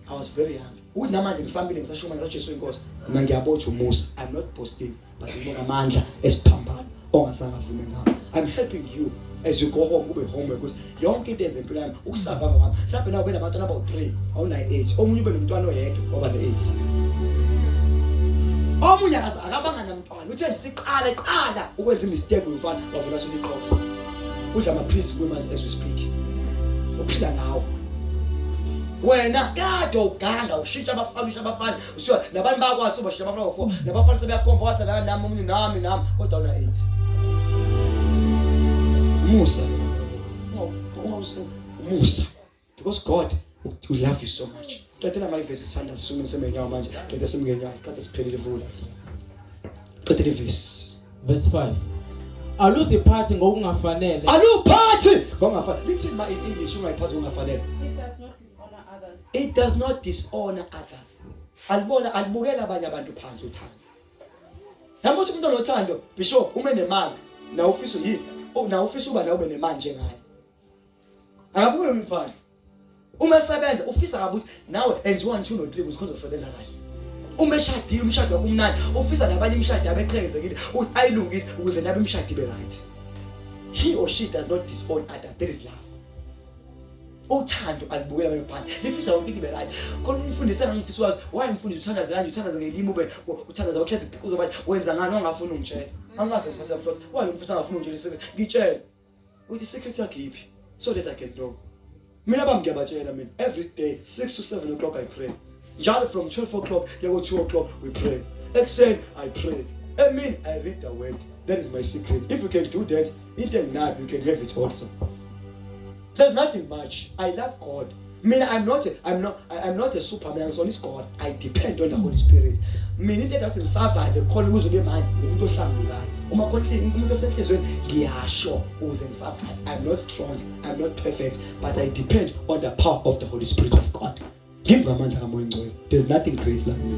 I was very young ukuthi namanje ngisambile ngisashumayela uJesu inkosi mina ngiyabotha umusa I'm not boasting but ngibona amandla esiphambano ongazange avume ngawo i'm helping you as you go home kube homework ukuthi yonke into ezempilo yami ukusurvive kwami mhlawumbe nawe ube nabantwana abawu-3 awunayo i-aids omunye ube nomntwana oyedwa waba ne-aids omunye akabanga namntwana uthe nje siqale qala ukwenza imistake umfana wavela sona iqox udla amaphilisi kuwe manje as we speak uphila ngawo wena kade uganga ushintsha abafana ushintsha abafana Usuka nabantu bayakwazi ubashiya abafana ngo-4 nabafana sebeyakhomba wathi la nami omunye nami nami kodwa una 8. Umusa umusa because God will love you so much. Qedela my verse sithanda sisume semenyawo manje qede simngenyawo isikhathi siphelile vula. Qedela ivesi. Verse 5. Aluziphathi ngokungafanele. Aluphathi ngokungafanele. Lithi ma in English ungayiphathi ngokungafanele. It does not dishonor others. It does not dishonor others. Alibona alibukela abanye abantu phansi uthando. Namuhla umuntu onothando bishop ume nemali na ufisa yini? Oh na ufisa uba nawe ube nemali njengaye. Akabukele umuntu phansi. Uma esebenza ufisa kabi ukuthi nawe enze 1 2 no 3 ukuze khona uzosebenza kahle. Uma eshadile umshado wakho umnandi ufisa nabanye imishado yabo eqhekezekile ukuthi ayilungise ukuze nabe imishado ibe right. He or she does not disown others. There is love. Uthando alibukela abanye phansi. Lifisa yonke into ibe right. Khona umfundisi engangifisa wazi, why umfundisi uthandaze kanje, uthandaze ngelimi ube uthandaza bakhethe uzoba wenza ngani wangafuni ungitshela. Angaze ngiphathe kabuhlungu. Why umfundisi angafuni ungitshela isecret? Ngitshele. Uthi secret yakhe yiphi? So that I can know. Mina bami ngiyabatshela mina every day 6 to 7 o'clock I pray. Njalo from 12 o'clock kuya ko 2 o'clock we pray. Ekuseni I pray. Emini I read the word. That is my secret. If you can do that, into enginayo you can have it also. There's nothing much. I love God. Mina I'm not a, I'm not I'm not a superman I'm is God. I depend on the Holy Spirit. Mina into ethi ngisurvive khona ukuze ube manje umuntu ohlambulukayo. Uma khona umuntu osenhlizweni ngiyasho ukuze ngisurvive. I'm not strong, I'm not perfect, but I depend on the power of the Holy Spirit of God. Ngimi ngamandla kaMoya Ngcwele. There's nothing great like me.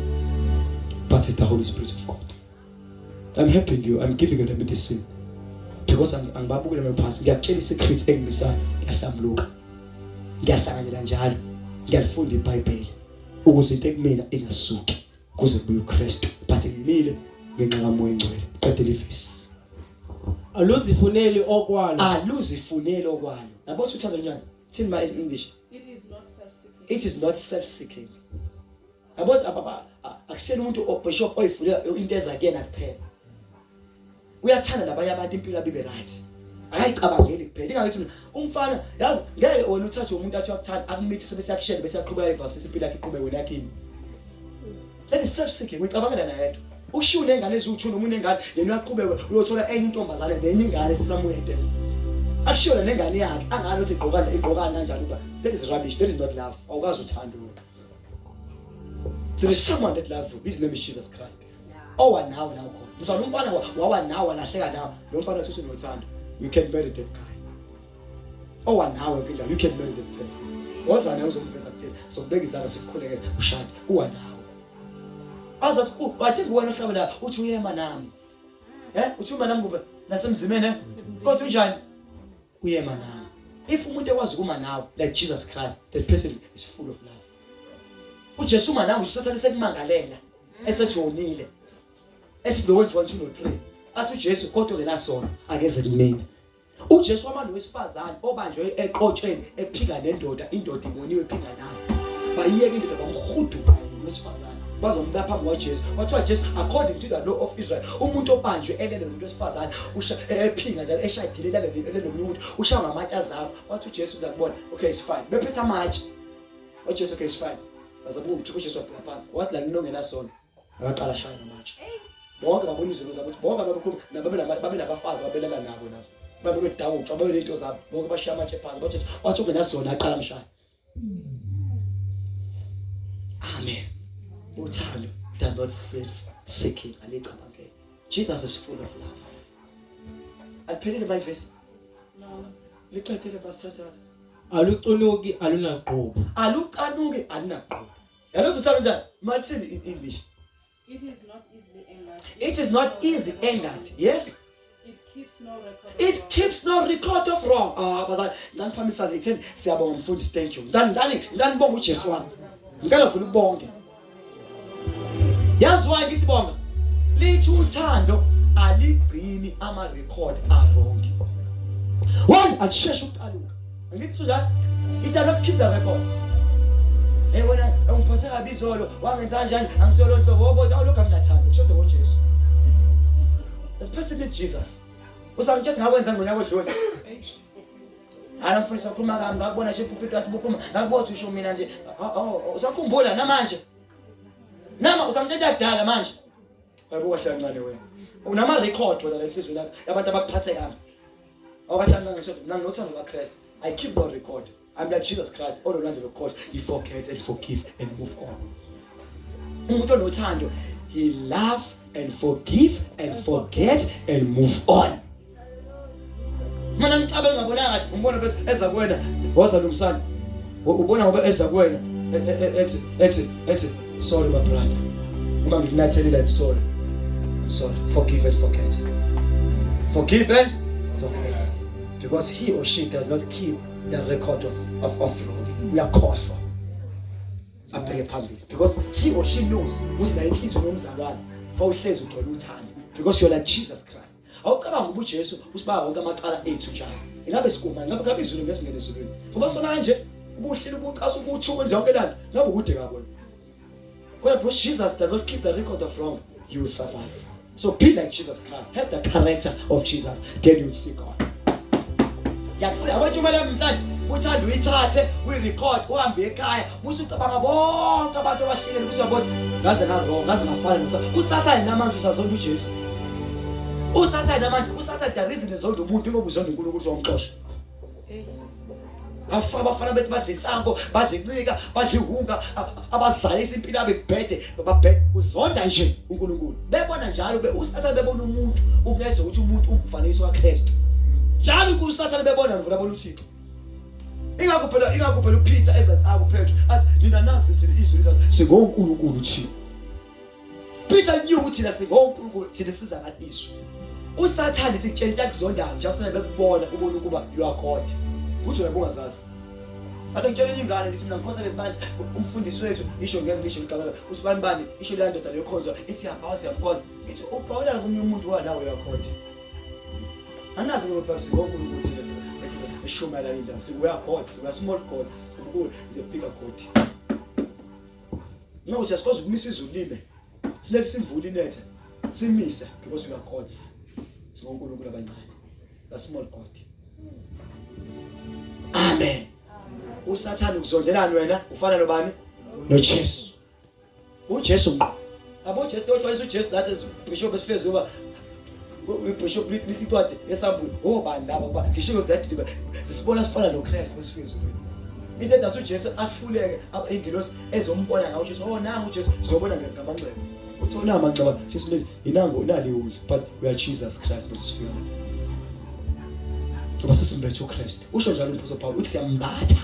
But it's the Holy Spirit of God. I'm helping you. I'm giving you the medicine. Because angibabukele mina phansi. Ngiyakutshela isecret engimisayo. Ngiyahlambuluka. Ngiyahlanganyela njalo. Ngiyalifunda iBhayibheli ukuze into ekumina ingasuki kuze kubuye uKristu. But ngimile ngenxa kaMoya Ngcwele. Qedela ivesi. Aluzifuneli okwalo. Aluzifuneli okwalo. Yabo uthando njani? Thini ma English? It is not self-seeking. It is not self seeking. Yabo akusiyena umuntu obishop oyifulela into eza kuyena kuphela. Uyathanda nabanye abantu impilo abibe right. Akayicabangeli kuphela. Ingakuthi mina umfana yazi ngeke wena uthathe umuntu athi uyakuthanda akumithise bese yakushela bese yaqhubeka ivasisi impilo yakhe iqhubeke wena yakini. That is self seeking. Uyicabangela nayedwa. Ushiya unengane eziwu-2 noma unengane yena uyaqhubeka uyothola enye intombazane nenye ingane somewhere there. Akushiyo nengane yakhe angani ukuthi igqokana igqokana kanjani uba that is rubbish that is not love. Awukazi uthando wena. There is someone that loves you. His name is Jesus Christ. Owa nawe la ukhona. Mzwana umfana wawa nawe walahleka nawe. Lo mfana uthi unothando. You can marry that guy. Owa nawe yonke indawo. You can marry that person. Woza nawe uzomveza kuthina. Sokubeka izandla sikukhulekele ushade. Uwa nawe. Azathi I think wena ohlabela uthi uyema nami. Eh uthi uma nami kube nasemzimeni eh? Kodwa unjani? Uyema nawe. If umuntu ekwazi ukuma nawe like Jesus Christ, that person is full of love. uJesu uma nawe usathane sekumangalela esejonile esithi lo wenziwa 2 no 3 athi uJesu kodwa ngenasono akeze kumina uJesu wama nowesifazane obanjwe eqotsheni ephika nendoda indoda iboniwe ephinga nayo bayiyeka indoda bamhuduka yena wesifazane bazombeka phambi kwaJesu wathiwa Jesu according to the law of Israel umuntu obanjwe elele nomuntu wesifazane ephinga njalo eshadile elele nomunye umuntu ushaya ngamatshe azafa wathi uJesu ngiyakubona okay it's fine bephethe amatshe uJesu okay it's fine bazabuka ukuthi uJesu wabheka phansi wathi la nginongenasono akaqala shaya ngamatshe bonke babona izono zabo ukuthi bonke ababekhuluma nababe babe nabafazi ababelala nabo nabo babe bedawutshwa babe nento zabo bonke bashiya amatshe phansi bathi wathi ungenazona aqala mshaya amen uthando does not self seeking alicabangele Jesus is full of love aliphelile my verse No. liqedile basithandaza Alucunuki alunagqubu. Alucanuki alunagqubu. Yalozi uthando njani? Martin in English. It is not easily angered. It is not easy angered. Yes. It keeps no record. It keeps no record of wrong. Ah, bazali, ngicela niphamisane itheni siyabonga mfundisi thank you. Ngicela ngicela ngicela nibonge uJesu wami. Ngicela uvule ubonge. Yazi why ngisibonga? Lithi uthando aligcini ama record a wrong. One alisheshe ucaluka. Angithi njalo it does not keep the record. Hey wena ungiphathe kabi izolo wangenza kanjani angisolo nhlobo wokuthi awulokhu anginathando kushoda ngoJesu. Let's person need Jesus. Usangitshela ngakwenza ngonyaka odlule. Hayi mfundisi ukhuluma kabi ngakubona nje ipulpit wathi bukhuluma ngakubona usho mina nje oh usakhumbula namanje. Nama usamtshela kudala manje. Hayibo kahle kancane wena. Unama record wena la enhlizweni yakho yabantu abakuphathe kabi. Awukahle kancane ngisho mina nginothando kaKristu. I keep no record. I'm like Jesus Christ. Ololwandle lokukhohlwa. He forgets and forgive and move on. Umuntu onothando he love and forgive and forget and move on. Mina ngixabe ngabona kahle umbona bese eza kuwena woza lungisana. Ubona ngoba eza kuwena e, e, e, ethi ethi ethi sorry my brother. Uma ngikunathelile I'm sorry. I'm sorry. Forgive and forget. Forgive and forget. Because he or she does not keep the record of wrong. Uyakhohlwa. Abheke phambili because he or she knows ukuthi la inhliziyo yomzalwane fa uhlezi ugcwele uthando because you're like Jesus Christ. Awucabanga uba uJesu usibaka wonke amacala ethu njalo. Ingabe siguma, ingabe ngabe izulu ngesingene ezulwini. Ngoba sona kanje ubuhleli ubucasa ubuthu wenza yonke lana, ngabe ukude kabona. Kodwa because Jesus does not keep the record of wrong, you will survive. So be like Jesus Christ. Have the character of Jesus, then you will see God. Ngiyakuse abantu imali yami mhlanje uthanda uyithathe uyirecord uhambe ekhaya buse ucabanga bonke abantu abahlelele buse uyabona ngaze nga wrong ngaze ngafana nosa usathane namanje usazonda uJesu usathane namanje usathane the reason ezonda umuntu ngoba uzonda uNkulunkulu uzomxosha afa abafana bethu badla insango badla incika badla ihunga abazalisa impilo yabo ibhede babhede uzonda nje uNkulunkulu bebona njalo be usathane bebona umuntu umyalezo ukuthi umuntu umfanekiso kaKristu njalo usathane bebona nivula bona uThixo ingakho phela ingakho phela uPeter ezatsaka uPetro athi nina nazi thina izwi lizathi singoNkulunkulu thina Peter knew ukuthi thina singoNkulunkulu thina siza ngathi izwi. USathane sikutshela into akuzondayo nje asina bekubona ubona ukuba you are God. Uthi wena bungazazi. Ade ngitshela enye ingane ngithi mina ngikhonza lebandla umfundisi wethu isho ngeke ngisho igama uthi bani bani isho leya ndoda leyo khonzwa ithi siyabhawa siyamkhonza. Ngithi ubhawelana komunye umuntu wa nawe uyakhonza. Anazi ngoba singoNkulunkulu thina esiza eshumayela indaba. We are gods, we are small gods. ubuwula is a bigger god. No, just because ukumisa izulu lime. Silethe simvula inethe. Simise because we are gods. Singonkulunkulu abancane. The small god. Amen. Usathane ukuzondelani wena ufana nobani? NoJesu. uJesu ngqo yabo uJesu yoshwalisa uJesu lathi bishop esifeze uba ubishop lithi incwadi yesambulo obani laba kuba ngisho ziyadiliba sisibona sifana noKristu esifeze into edathi uJesu ahluleke ingelosi ezombona ngawo uJesu oh nangu uJesu sizobona ngamanxeba uthi ona amanxeba Jesu lezi inango nali udla but we are Jesus Christ besifika la ngoba sesimbethe uKristu usho njalo uMphostoli Paul uthi siyambatha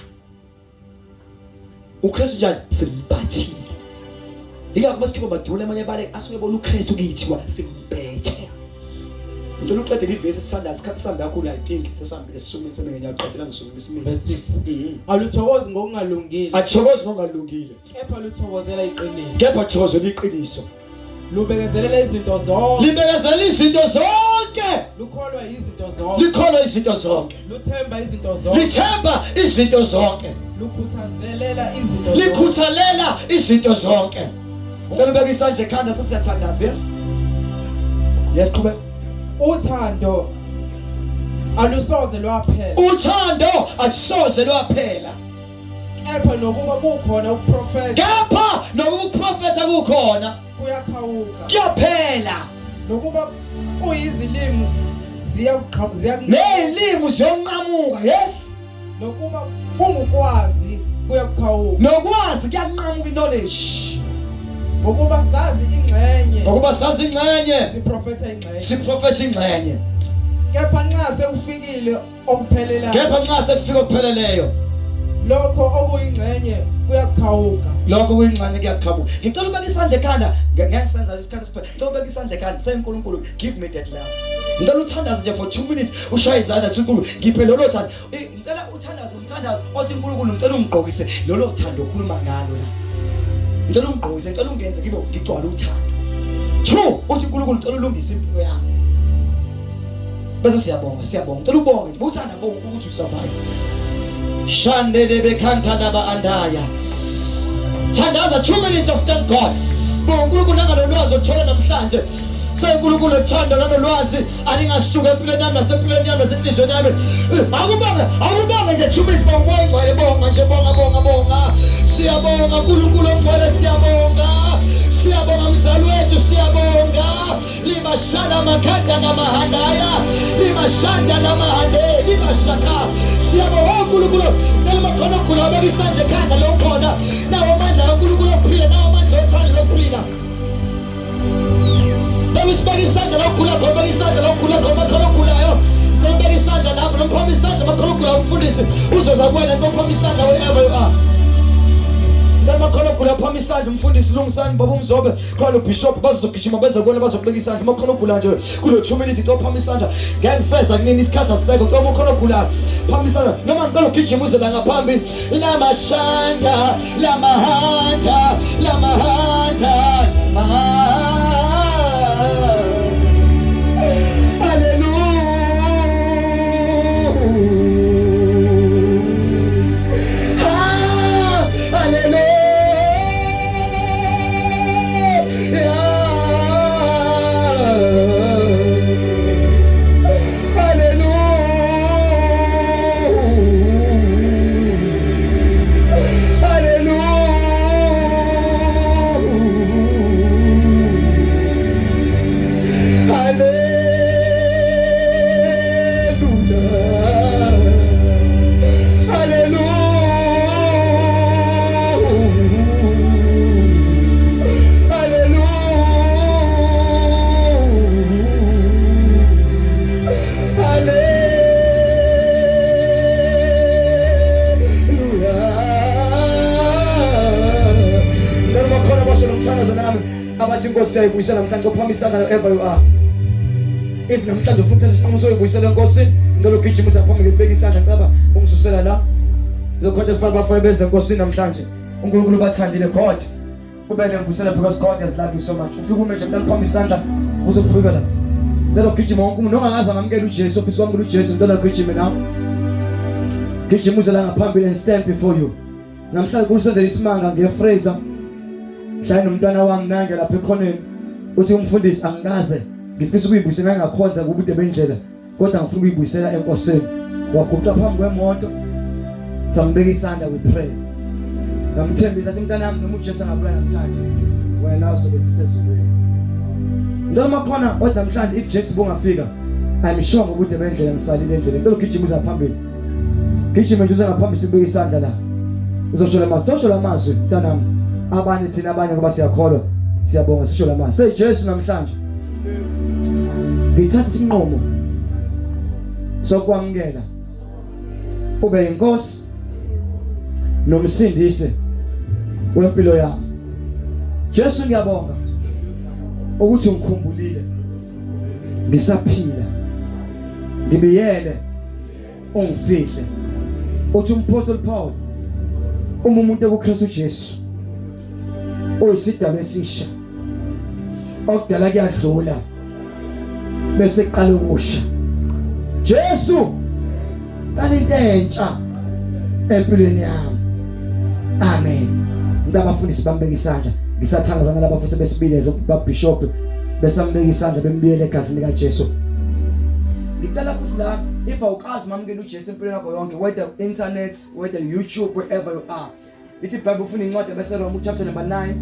uKristu njani simbathile ingakho masikhipha amadimoni amanye abale asuke ebona uKristu kithi wa simbethe ngicela uqede livesi sithandaza isikhathi sihambe kakhulu i think sesihambile sisumile semengenya uqedela ngisumile isimile Verse 6. Mhm. Aluthokozi ngokungalungile, athokozi ngokungalungile kepha luthokozela iqiniso. kepha athokozela iqiniso Lubekezelela izinto zonke, libekezela izinto zonke lukholwa izinto zonke, likholwa izinto zonke luthemba izinto zonke, lithemba izinto zonke lukhuthazelela izinto zonke. likhuthalela izinto zonke ngicela ubeke isandla ekhanda sesiyathandaza yes yes qhubeka Uthando alusoze lwaphela, uthando alusoze lwaphela kepha nokuba kukhona ukuprofetha kepha nokuba ukuprofetha kukhona kuyakhawuka, kuyaphela nokuba kuyizilimi ziyakuqha ziyakunqamuka, nezilimi ziyonqamuka yes nokuba kungukwazi kuyakukhawuka, nokwazi kuyanqamuka knowledge ngokuba sazi ingxenye ngokuba sazi ingxenye siprofetha ingxenye, siprofetha ingxenye kepha nxa sekufikile okuphelelayo kepha nxa sekufika okupheleleyo lokho okuyingxenye kuyakukhawuka. Lokho kuyingxenye kuyaqhamuka. Ngicela ubeke isandla ekhanda ngesenza isikhathi siphela. Ngicela ubeke isandla ekhanda say uNkulunkulu give me that love. Ngicela uthandaze nje for 2 minutes ushaye izandla uthi uNkulunkulu ngiphe lolo thando. Ngicela uthandaze umthandazo othi uNkulunkulu ngicela ungigqokise lolo thando okhuluma ngalo la. Ngicela ungigqokise ngicela ungenze ngibe ngigcwale uthando. 2 uthi uNkulunkulu ngicela ulungise impilo yami. Bese siyabonga siyabonga. Ngicela ubonge nje uthanda bonke ukuthi usurvive. Shandele bekhanta laba andaya. Thandaza 2 minutes of thank God. uNkulunkulu nangalolwazi othola namhlanje. SeNkulunkulu uthando nanolwazi alingasuka empilweni yami nasempilweni yami nasenhlizweni yami. Akubonge, akubonge nje 2 minutes bonga umoya ongcwele bonga nje bonga bonga bonga. Siyabonga uNkulunkulu ongcwele siyabonga. Siyabonga mzali wethu siyabonga. Limashala makhanda lamahandaya limashanda lamahande limashaka siyabonga uNkulunkulu cela makhona ogula abeke isandla ekhanda lo khona nawo amandla kaNkulunkulu okuphila nawo amandla othando lokuphila beka isibeka isandla la ugula khona beka isandla la ugula khona makhona ogulayo beka isandla lapho nomphama isandla makhona ogulayo umfundisi uzoza kuwena nomphama isandla wherever you are Cela makhona ogula phama isandla umfundisi lungisani baba umzobe khona ubishop bazogijima bezokubona bazokubeka isandla uma khona ogula nje kulo 2 minutes ngicela uphama isandla ngeke ngiseza kunini isikhathi asisekho ngicela uma khona ogula phama isandla noma ngicela ugijima uze la ngaphambili lamashanda lamahanda lamahanda lamahanda Hallelujah. Hallelujah. Abathi inkosi yayibuyisela namhlanje uphama isandla wherever you are if namhlanje ufuna ukuthatha isinqumo soyibuyisela enkosini ngicela ugijime uze phambi ngikubeka isandla caba ungisusela la ngizokhonta efana bafana beze enkosini namhlanje uNkulunkulu bathandile God kube nemvusela because God has loved you so much ufike ume nje mntana phambi isandla uzokufika la ngicela ugijime wonke umuntu ongangaze ngamukela uJesu ofisa ukwamukela uJesu ngicela ugijime nawe gijima uze la ngaphambili and stand before you Namhlanje kusenzela isimanga ngeFraser. Mhlawumbe nomntwana wami nange lapha ekhoneni uthi umfundisi angikaze ngifisa ukuyibuyisela ngakhonza kubude bendlela kodwa ngifuna ukuyibuyisela enkosini. Waguqa phambi kwemoto sambeka isandla we pray. Ngamthembisa simntanami noma uJesu angabuya namhlanje wena nawe sobe sisezulwini. Ngicela makhona othi namhlanje if Jesu bungafika I'm sure ngobude bendlela ngisalile endleleni. Ngicela ugijima uza phambili. Gijima nje uze ngaphambili sibeke isandla la. Uzosho lamazwi, tosho lamazwi mntanami. Abanye thina abanye ngoba siyakholwa. Siyabonga sisho lamazwi. Say Jesu namhlanje. Ngithatha isinqumo sokwamukela ube inkosi nomsindisi wempilo yami. Jesu ngiyabonga ukuthi ungikhumbulile ngisaphila ngibiyele ungifihle uthi umphostoli Paul uma umuntu ekuKristu Jesu uyisidalwa esisha okudala kuyadlula bese kuqala ukusha Jesu qala into entsha empilweni yami amen ngicela abafundisi bambeke isandla ngisathandazana laba futhi besibili babishop besambeka isandla bembiyele egazini likaJesu ngicela futhi la if awukazi mamukela uJesu empilweni yakho yonke whether internet whether YouTube wherever you are ithi iBhayibheli ufuna incwadi yabaseRoma chapter number 9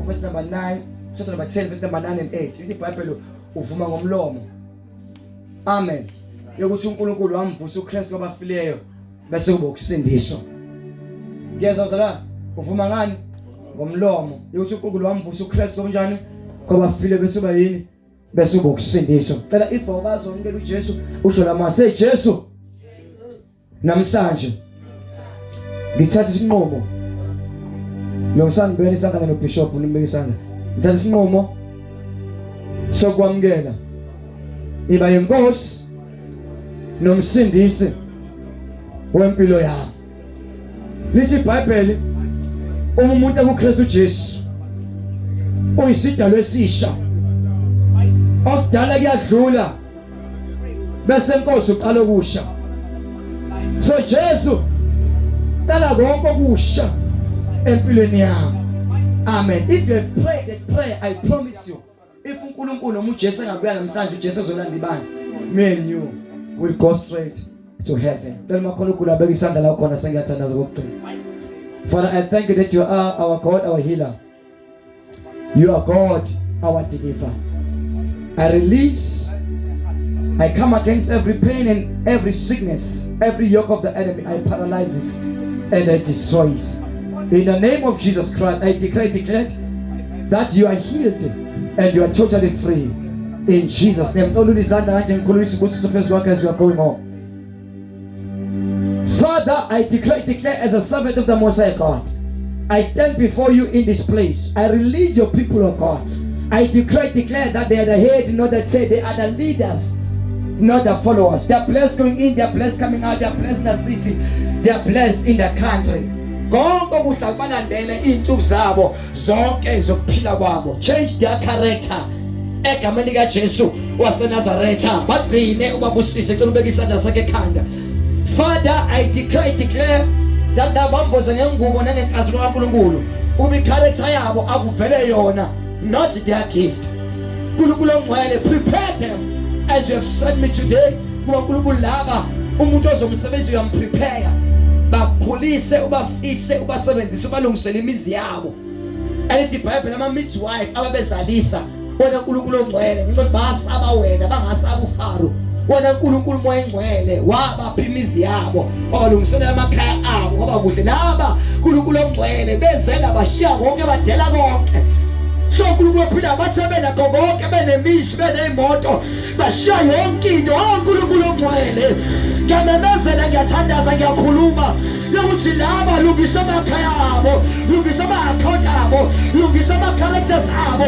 verse number 9 chapter number 10 verse number 9 and 8 ithi iBhayibheli uvuma ngomlomo amen yokuthi uNkulunkulu wamvusa uKristu kwabafileyo bese kuba ukusindiswa ngiyezwa mzalwane uvuma ngani ngomlomo yokuthi uNkulunkulu wamvusa uKristu kanjani kwabafile bese uba yini bese uba ukusindiswa cela if awukazi wamukela uJesu usho lamazwi hey Jesu namhlanje ngithatha isinqumo lungisani beni isandla nobishop nimbeke isandla ngithatha isinqumo sokwamukela iba yinkosi nomsindisi wempilo yami lithi iBhayibheli uma umuntu ekuKristu Jesu uyisidalwa esisha okudala kuyadlula bese inkosi uqala okusha so Jesu qala konke okusha empilweni yami amen if you have prayed that prayer i promise you if uNkulunkulu noma uJesu engabuya namhlanje uJesu ezolanda ibandla me and you will go straight to heaven cela makhona ugula beka isandla la khona sengiyathandaza kokugcina Father I thank you that you are our God our healer You are God, our deliverer. I release, I come against every pain and every sickness, every yoke of the enemy. I paralyze it and I destroy it. In the name of Jesus Christ, I declare, declare that you are healed and you are totally free. In Jesus' name. As you are going home. Father, I declare, declare as a servant of the Most High God. I stand before you in this place. I release your people, of God. I declare, declare that they are the head, not the tail. They are the leaders, not the followers. They are blessed going in, they are blessed coming out, they are blessed in the city, they are blessed in the country. Konke okuhle kubalandele iy'nsuku zabo zonke zokuphila kwabo. Change their character. Egameni likaJesu waseNazaretha, bagcine ubabusise. Cela ubeke isandla sakhe ekhanda. Father, I declare, declare that labamboze ngengubo nangenkazimulo kaNkulunkulu. Ukuba i-character yabo akuvele yona, not their gift. uNkulunkulu ongcwele, prepare them as you have sent me today. Kuba uNkulunkulu laba umuntu ozomsebenzi uyamprepare. Bakhulise, ubafihle, ubasebenzise, ubalungisele imizi yabo. Elithi iBhayibheli ama midwife ababezalisa wena uNkulunkulu ongcwele ngenxa yokuthi basaba wena bangasaba uFaro wena uNkulunkulu moya engcwele wabapha imizi yabo wabalungiselela amakhaya abo kwaba kuhle laba uNkulunkulu ongcwele bezela bashiya konke badela konke so uNkulunkulu ophila bathe benakho konke benemizi beneyimoto bashiya yonke into oh uNkulunkulu ongcwele ngiyamemezela ngiyathandaza ngiyakhuluma yokuthi laba lungisa amakhaya abo lungisa ama-akhawunti abo lungisa ama-characters abo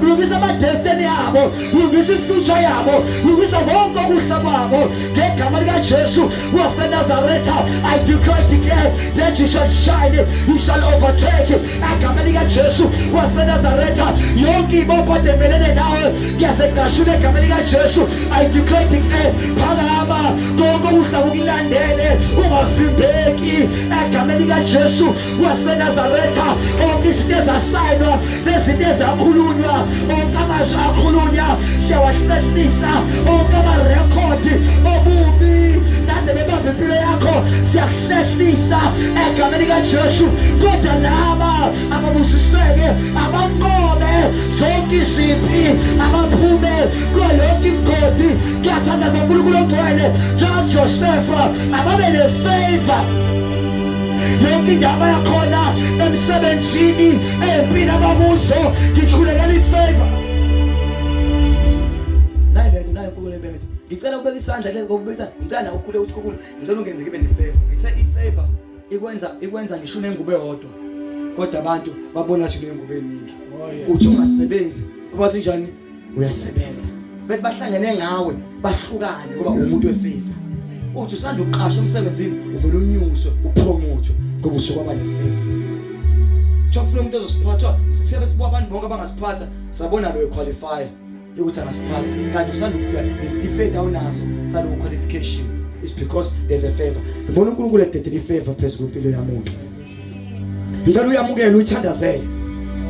lungisa ama-destiny abo yabo, lungisa ifuture yabo, lungisa konke okuhle kwabo ngegama likaJesu waseNazaretha. I declare that you shall shine, you shall overtake egameni likaJesu waseNazaretha. Yonke ibopho emelene nawe ngiyasegashula egameni likaJesu. I declare, phakama, konke okuhle kukulandele, ungavimbeki egameni likaJesu waseNazaretha. Onke izinto ezasayinwa nezinto ezakhulunywa, onke amazwi akhulunywa siyawahlehlisa, onke amarekhodi obubi nade bebamba impilo yakho siyahlehlisa egameni likaJesu. Kodwa laba ababusiseke, abanqobe zonke izimpi, abaphume kuyo yonke imigodi. Ngiyathandaza uNkulunkulu ongcwele, njengoJosefa, ababe ne-favor yonke indaba yakhona emsebenzini, empini abakuzo. Ngikhulekela i-favor. Nayi lento, nayi inkulumo lebethu. Ngicela ukubeka isandla kulezi, ukubeka isandla. Ngicela nawe ukhule uthi kukhulu, ngicela ungenze ngibe ne-favor. Ngithe i-favor ikwenza ngisho unengubo eyodwa, kodwa abantu babona ukuthi unengubo eningi. Uthi ungasebenzi, ubathi njani uyasebenza, bethi bahlangene ngawe bahlukane ngoba umuntu we-favor. Uthi usanda ukuqasha emsebenzini, uvele unyuswe, upromote ngoba usuke waba ne-favor. Kuthiwa kufuna umuntu ozosiphatha, sithe besibuka abantu bonke abangasiphatha, sabona lo qualify yokuthi angasiphatha, kanti usanda ukufika, nesitifiketi awunaso salowo qualification. It's because there's a favor. Ngibona uNkulunkulu ededela i-favor phezu kwempilo yamuntu. Ngicela uyamukele, uyithandazele.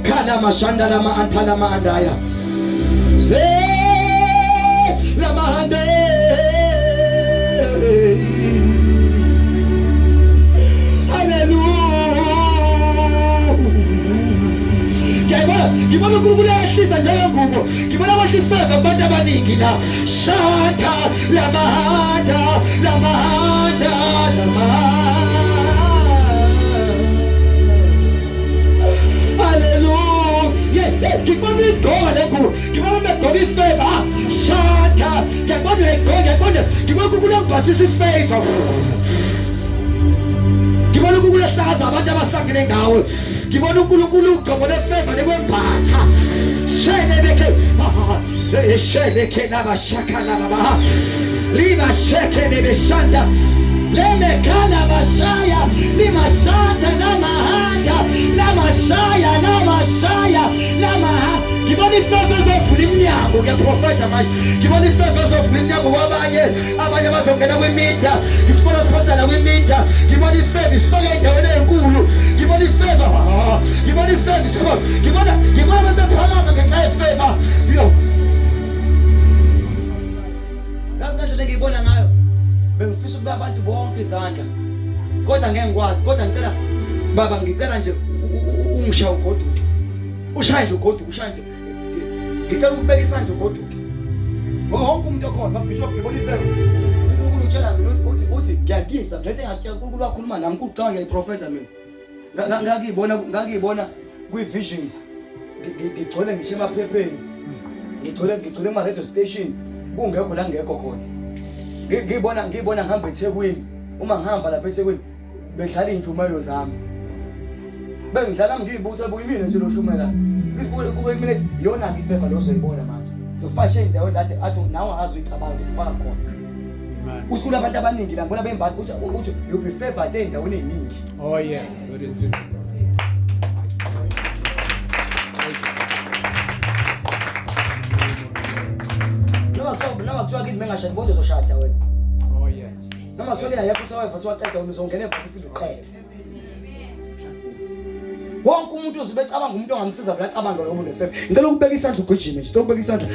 Khala mashanda lama anthala ma andaya ze lama hande. Hallelujah. Ngiyabona, ngibona uNkulunkulu ehlisa njengengubo. Ngibona kwehla i-favor kubantu abaningi la. Shaka lamahanda lamahanda lamahanda. Hallelujah. Ngibona igqoka lengubo, ngibona begqoka i-favor. Shaka, ngiyabona uyayigqoka, ngiyabona, ngibona uNkulunkulu engibhathisa i-favor. Ngibona uNkulunkulu ehlakaza abantu abahlangene ngawe. Ngibona uNkulunkulu ugcobo le-favor likwembatha. Shene bekhe shene laba shaka laba lima sheke nebeshanda lemekhala bashaya limashanda lamahanda lamashaya lamashaya lamaha. Ngibona i-favor ezovula iminyango. Ngiyaprofetha manje, ngibona i-favor ezovula iminyango kwabanye, abanye bazongena kwi-media. Ngisibona siphosana kwi-media. Ngibona i-favor isifake endaweni enkulu. Ngibona i-favor, ngibona i-favor isifake, ngibona abantu bephakama ngenxa ye-favor. Yo. Yazi ngendlela engiyibona ngayo, bengifisa ukuba abantu bonke izandla, kodwa ngeke ngikwazi. Kodwa ngicela baba, ngicela nje ungishaye ugoduke, ushaye nje ugoduke, ushaye nje. Ngicela ukubeka isandla ugoduke, wonke umuntu okhona. Babishop, ngibona i-favor. uNkulunkulu utshela mina uthi ngiyakuyisa lento engakutshela. uNkulunkulu wakhuluma nami kucanga, ngiyayiprofetha mina. Ngakuyibona kwi-vision, ngigcwele ngisho emaphepheni, ngigcwele kuma-radio station, kungekho la ngekho khona. Ngiyibona ngihamba eThekwini. Uma ngihamba lapha eThekwini, bedlala iy'ntshumayelo zami, bengidlala, ngiyibutha kuyimina nje lo shumela. Ngizibuke kube kumina. Iyona-ke i-favor lo ozoyibona manje, ngizofashe ey'ndaweni lade ade nawe ungazi uyicabanga, ngizokufaka khona. Uthi kunabantu abaningi la, ngibona bembatha. Uthi you'll be favored ey'ndaweni ey'ningi. Oh yes, what is it? Noma kuthiwa kini bengashadi bodwa, uzoshada wena. Oh yes. Noma kuthiwa kini ayekho usaweva siwaqeda, wena uzongena evasi uphinde uqede. Wonke umuntu uzobe ecabanga umuntu ongamsiza, vele acabanga ngoba une-favor. Ngicela ukubeka isandla ugijime nje. Ngicela ukubeka isandla.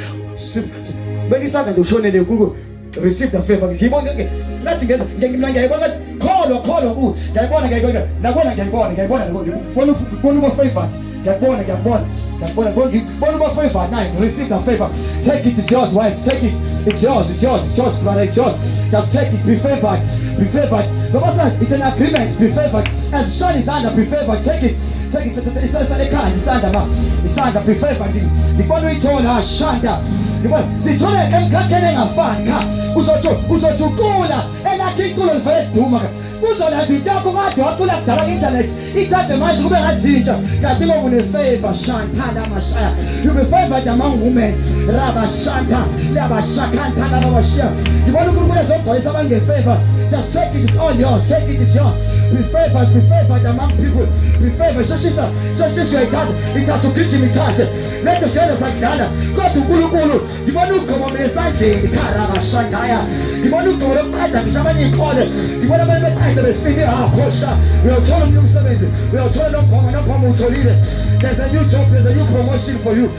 Beka isandla nje ushonele kuko. Receive the favor. Ngiyibona ke ngathi ngenza mina, ngiyayibona ngathi kholwa, kholwa ku. Ngiyayibona, ngiyayibona. Nakubona, ngiyayibona, ngiyayibona, ngibona, ngibona uba favored. Ngiyakubona, ngiyakubona. Ngiyakubona, ngibona uba favored now. Receive the favor. Take it, it's yours, wife. Take it. It's yours, it's yours, it's yours, brother, it's yours. Just take it, be favored. Be favored. Ngoba son, it's an agreement, be favored. As son is under, be favored. Take it. Take it. Isandla ekhaya, isandla ma. Isandla, be favored. Ngibona uyithola, shanda. Ngibona sithole emkhakheni engafani cha. Uzothi ucula elakhe iculo livele duma. Uzolanda into yakho kade wacula kudala ku-internet, ithathe manje kube ngathi kanti ngoba une-favor. Shanta lamashaya, you be favored among women. Rabashanta labashakanta lababashiya. Ngibona uNkulunkulu ezogcwalisa abantu nge-favor. Just take it, it's all yours. Take it, it's yours. Be favored, be favored among people, be favored. Sheshisa, sheshisa, uyayithatha, ithatha, ugijima, ithathe lento. Siyena sakudlala, kodwa uNkulunkulu, ngibona ugcobo mina esandleni kharabashandaya. Ngibona ugcobo lokuqeda ngisho abanye iy'kole. Ngibona abanye beqeda befike aphosha. Uyawuthola omunye umsebenzi, uyawuthola nomphoma, nomphoma utholile. There's a new job, there's a new promotion for you.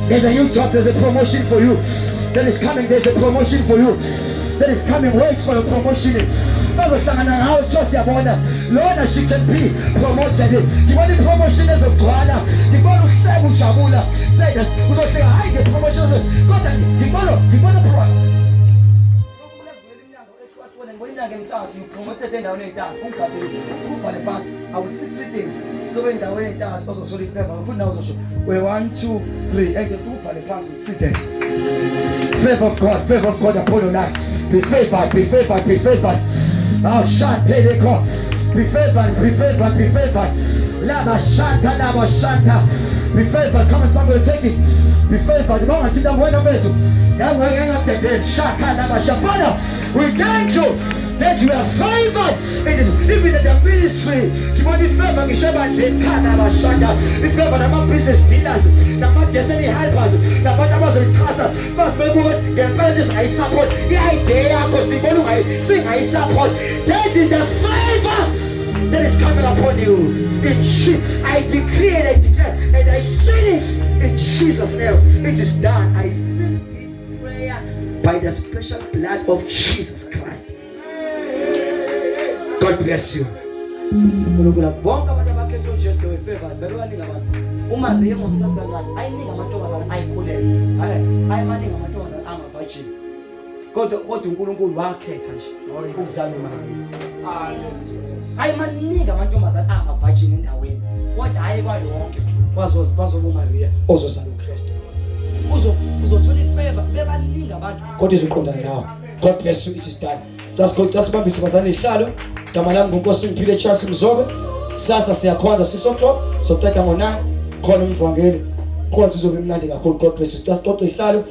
There's a new job, there's a promotion for you that is coming. There's a promotion for you that is coming. Wait for your promotion. Bazohlangana ngawe kuthiwa siyabona lona, she can be promoted. Ngibona i-promotion ezogcwala, ngibona uhleka, ujabula. Say this, uzohleka, hayi nge-promotion, kodwa ngibona ngibona iminyaka emithathu, you promoted endaweni ey'ntathu. Ungigabile, ufike ubhale phansi. I will see three things. Kuzobe endaweni ey'ntathu ozothola i-favor, futhi nawe uzosho we 1 2 3. Eke ufike ubhale phansi, see that favor of God, favor of God upon your life. Be favored, be favored, be favored. Oh, shanteleko. Be favored, be favored, be favored. Laba shanta, laba shanta. Be favored. Come on, somebody, take it. Be favored. Mawungathinta wena bethu. Yangeke shaka laba shafana. We thank you that you are favored. It is even in the ministry. Ngibona i-favor ngisho ebandleni khana abashanda. I-favor nama-business dealers, nama-destiny helpers, nabantu abazolixhasa. Basibebuka ukuthi ngempela nje singayi-support. I-idea yakho siyibona singayi-support. That is the favor that is coming upon you. I decree and I declare and I seal it in Jesus' name. It is done. I seal this prayer by the special blood of Jesus Christ. God bless you. uNkulunkulu, bonke abantu abakhethwe uJesu, they were favored. Bebebaningi abantu. UMaria ngomthatha kancane, ayiningi amantombazane ayikhulelwe. Hayi, ayimaningi amantombazane ama-virgin. Kodwa uNkulunkulu wakhetha nje ukuzala uMaria. Ayimaningi amantombazane ama-virgin endaweni, kodwa hayi kwayonke kwazoba uMaria ozozala uKristu. Uzothola i-favor, bebaningi abantu, kodwa izoqondana nawe. God bless you. It is done. Just go, just bambise bazane ihlalo. Igama lami nguNkosi Ngiphile Charles Mzobe. Kusasa siyakhonza 6 o'clock, soqeda ngo9. Khona umvangeli, khona izobe imnandi kakhulu. God bless you. Just qoqa ihlalo.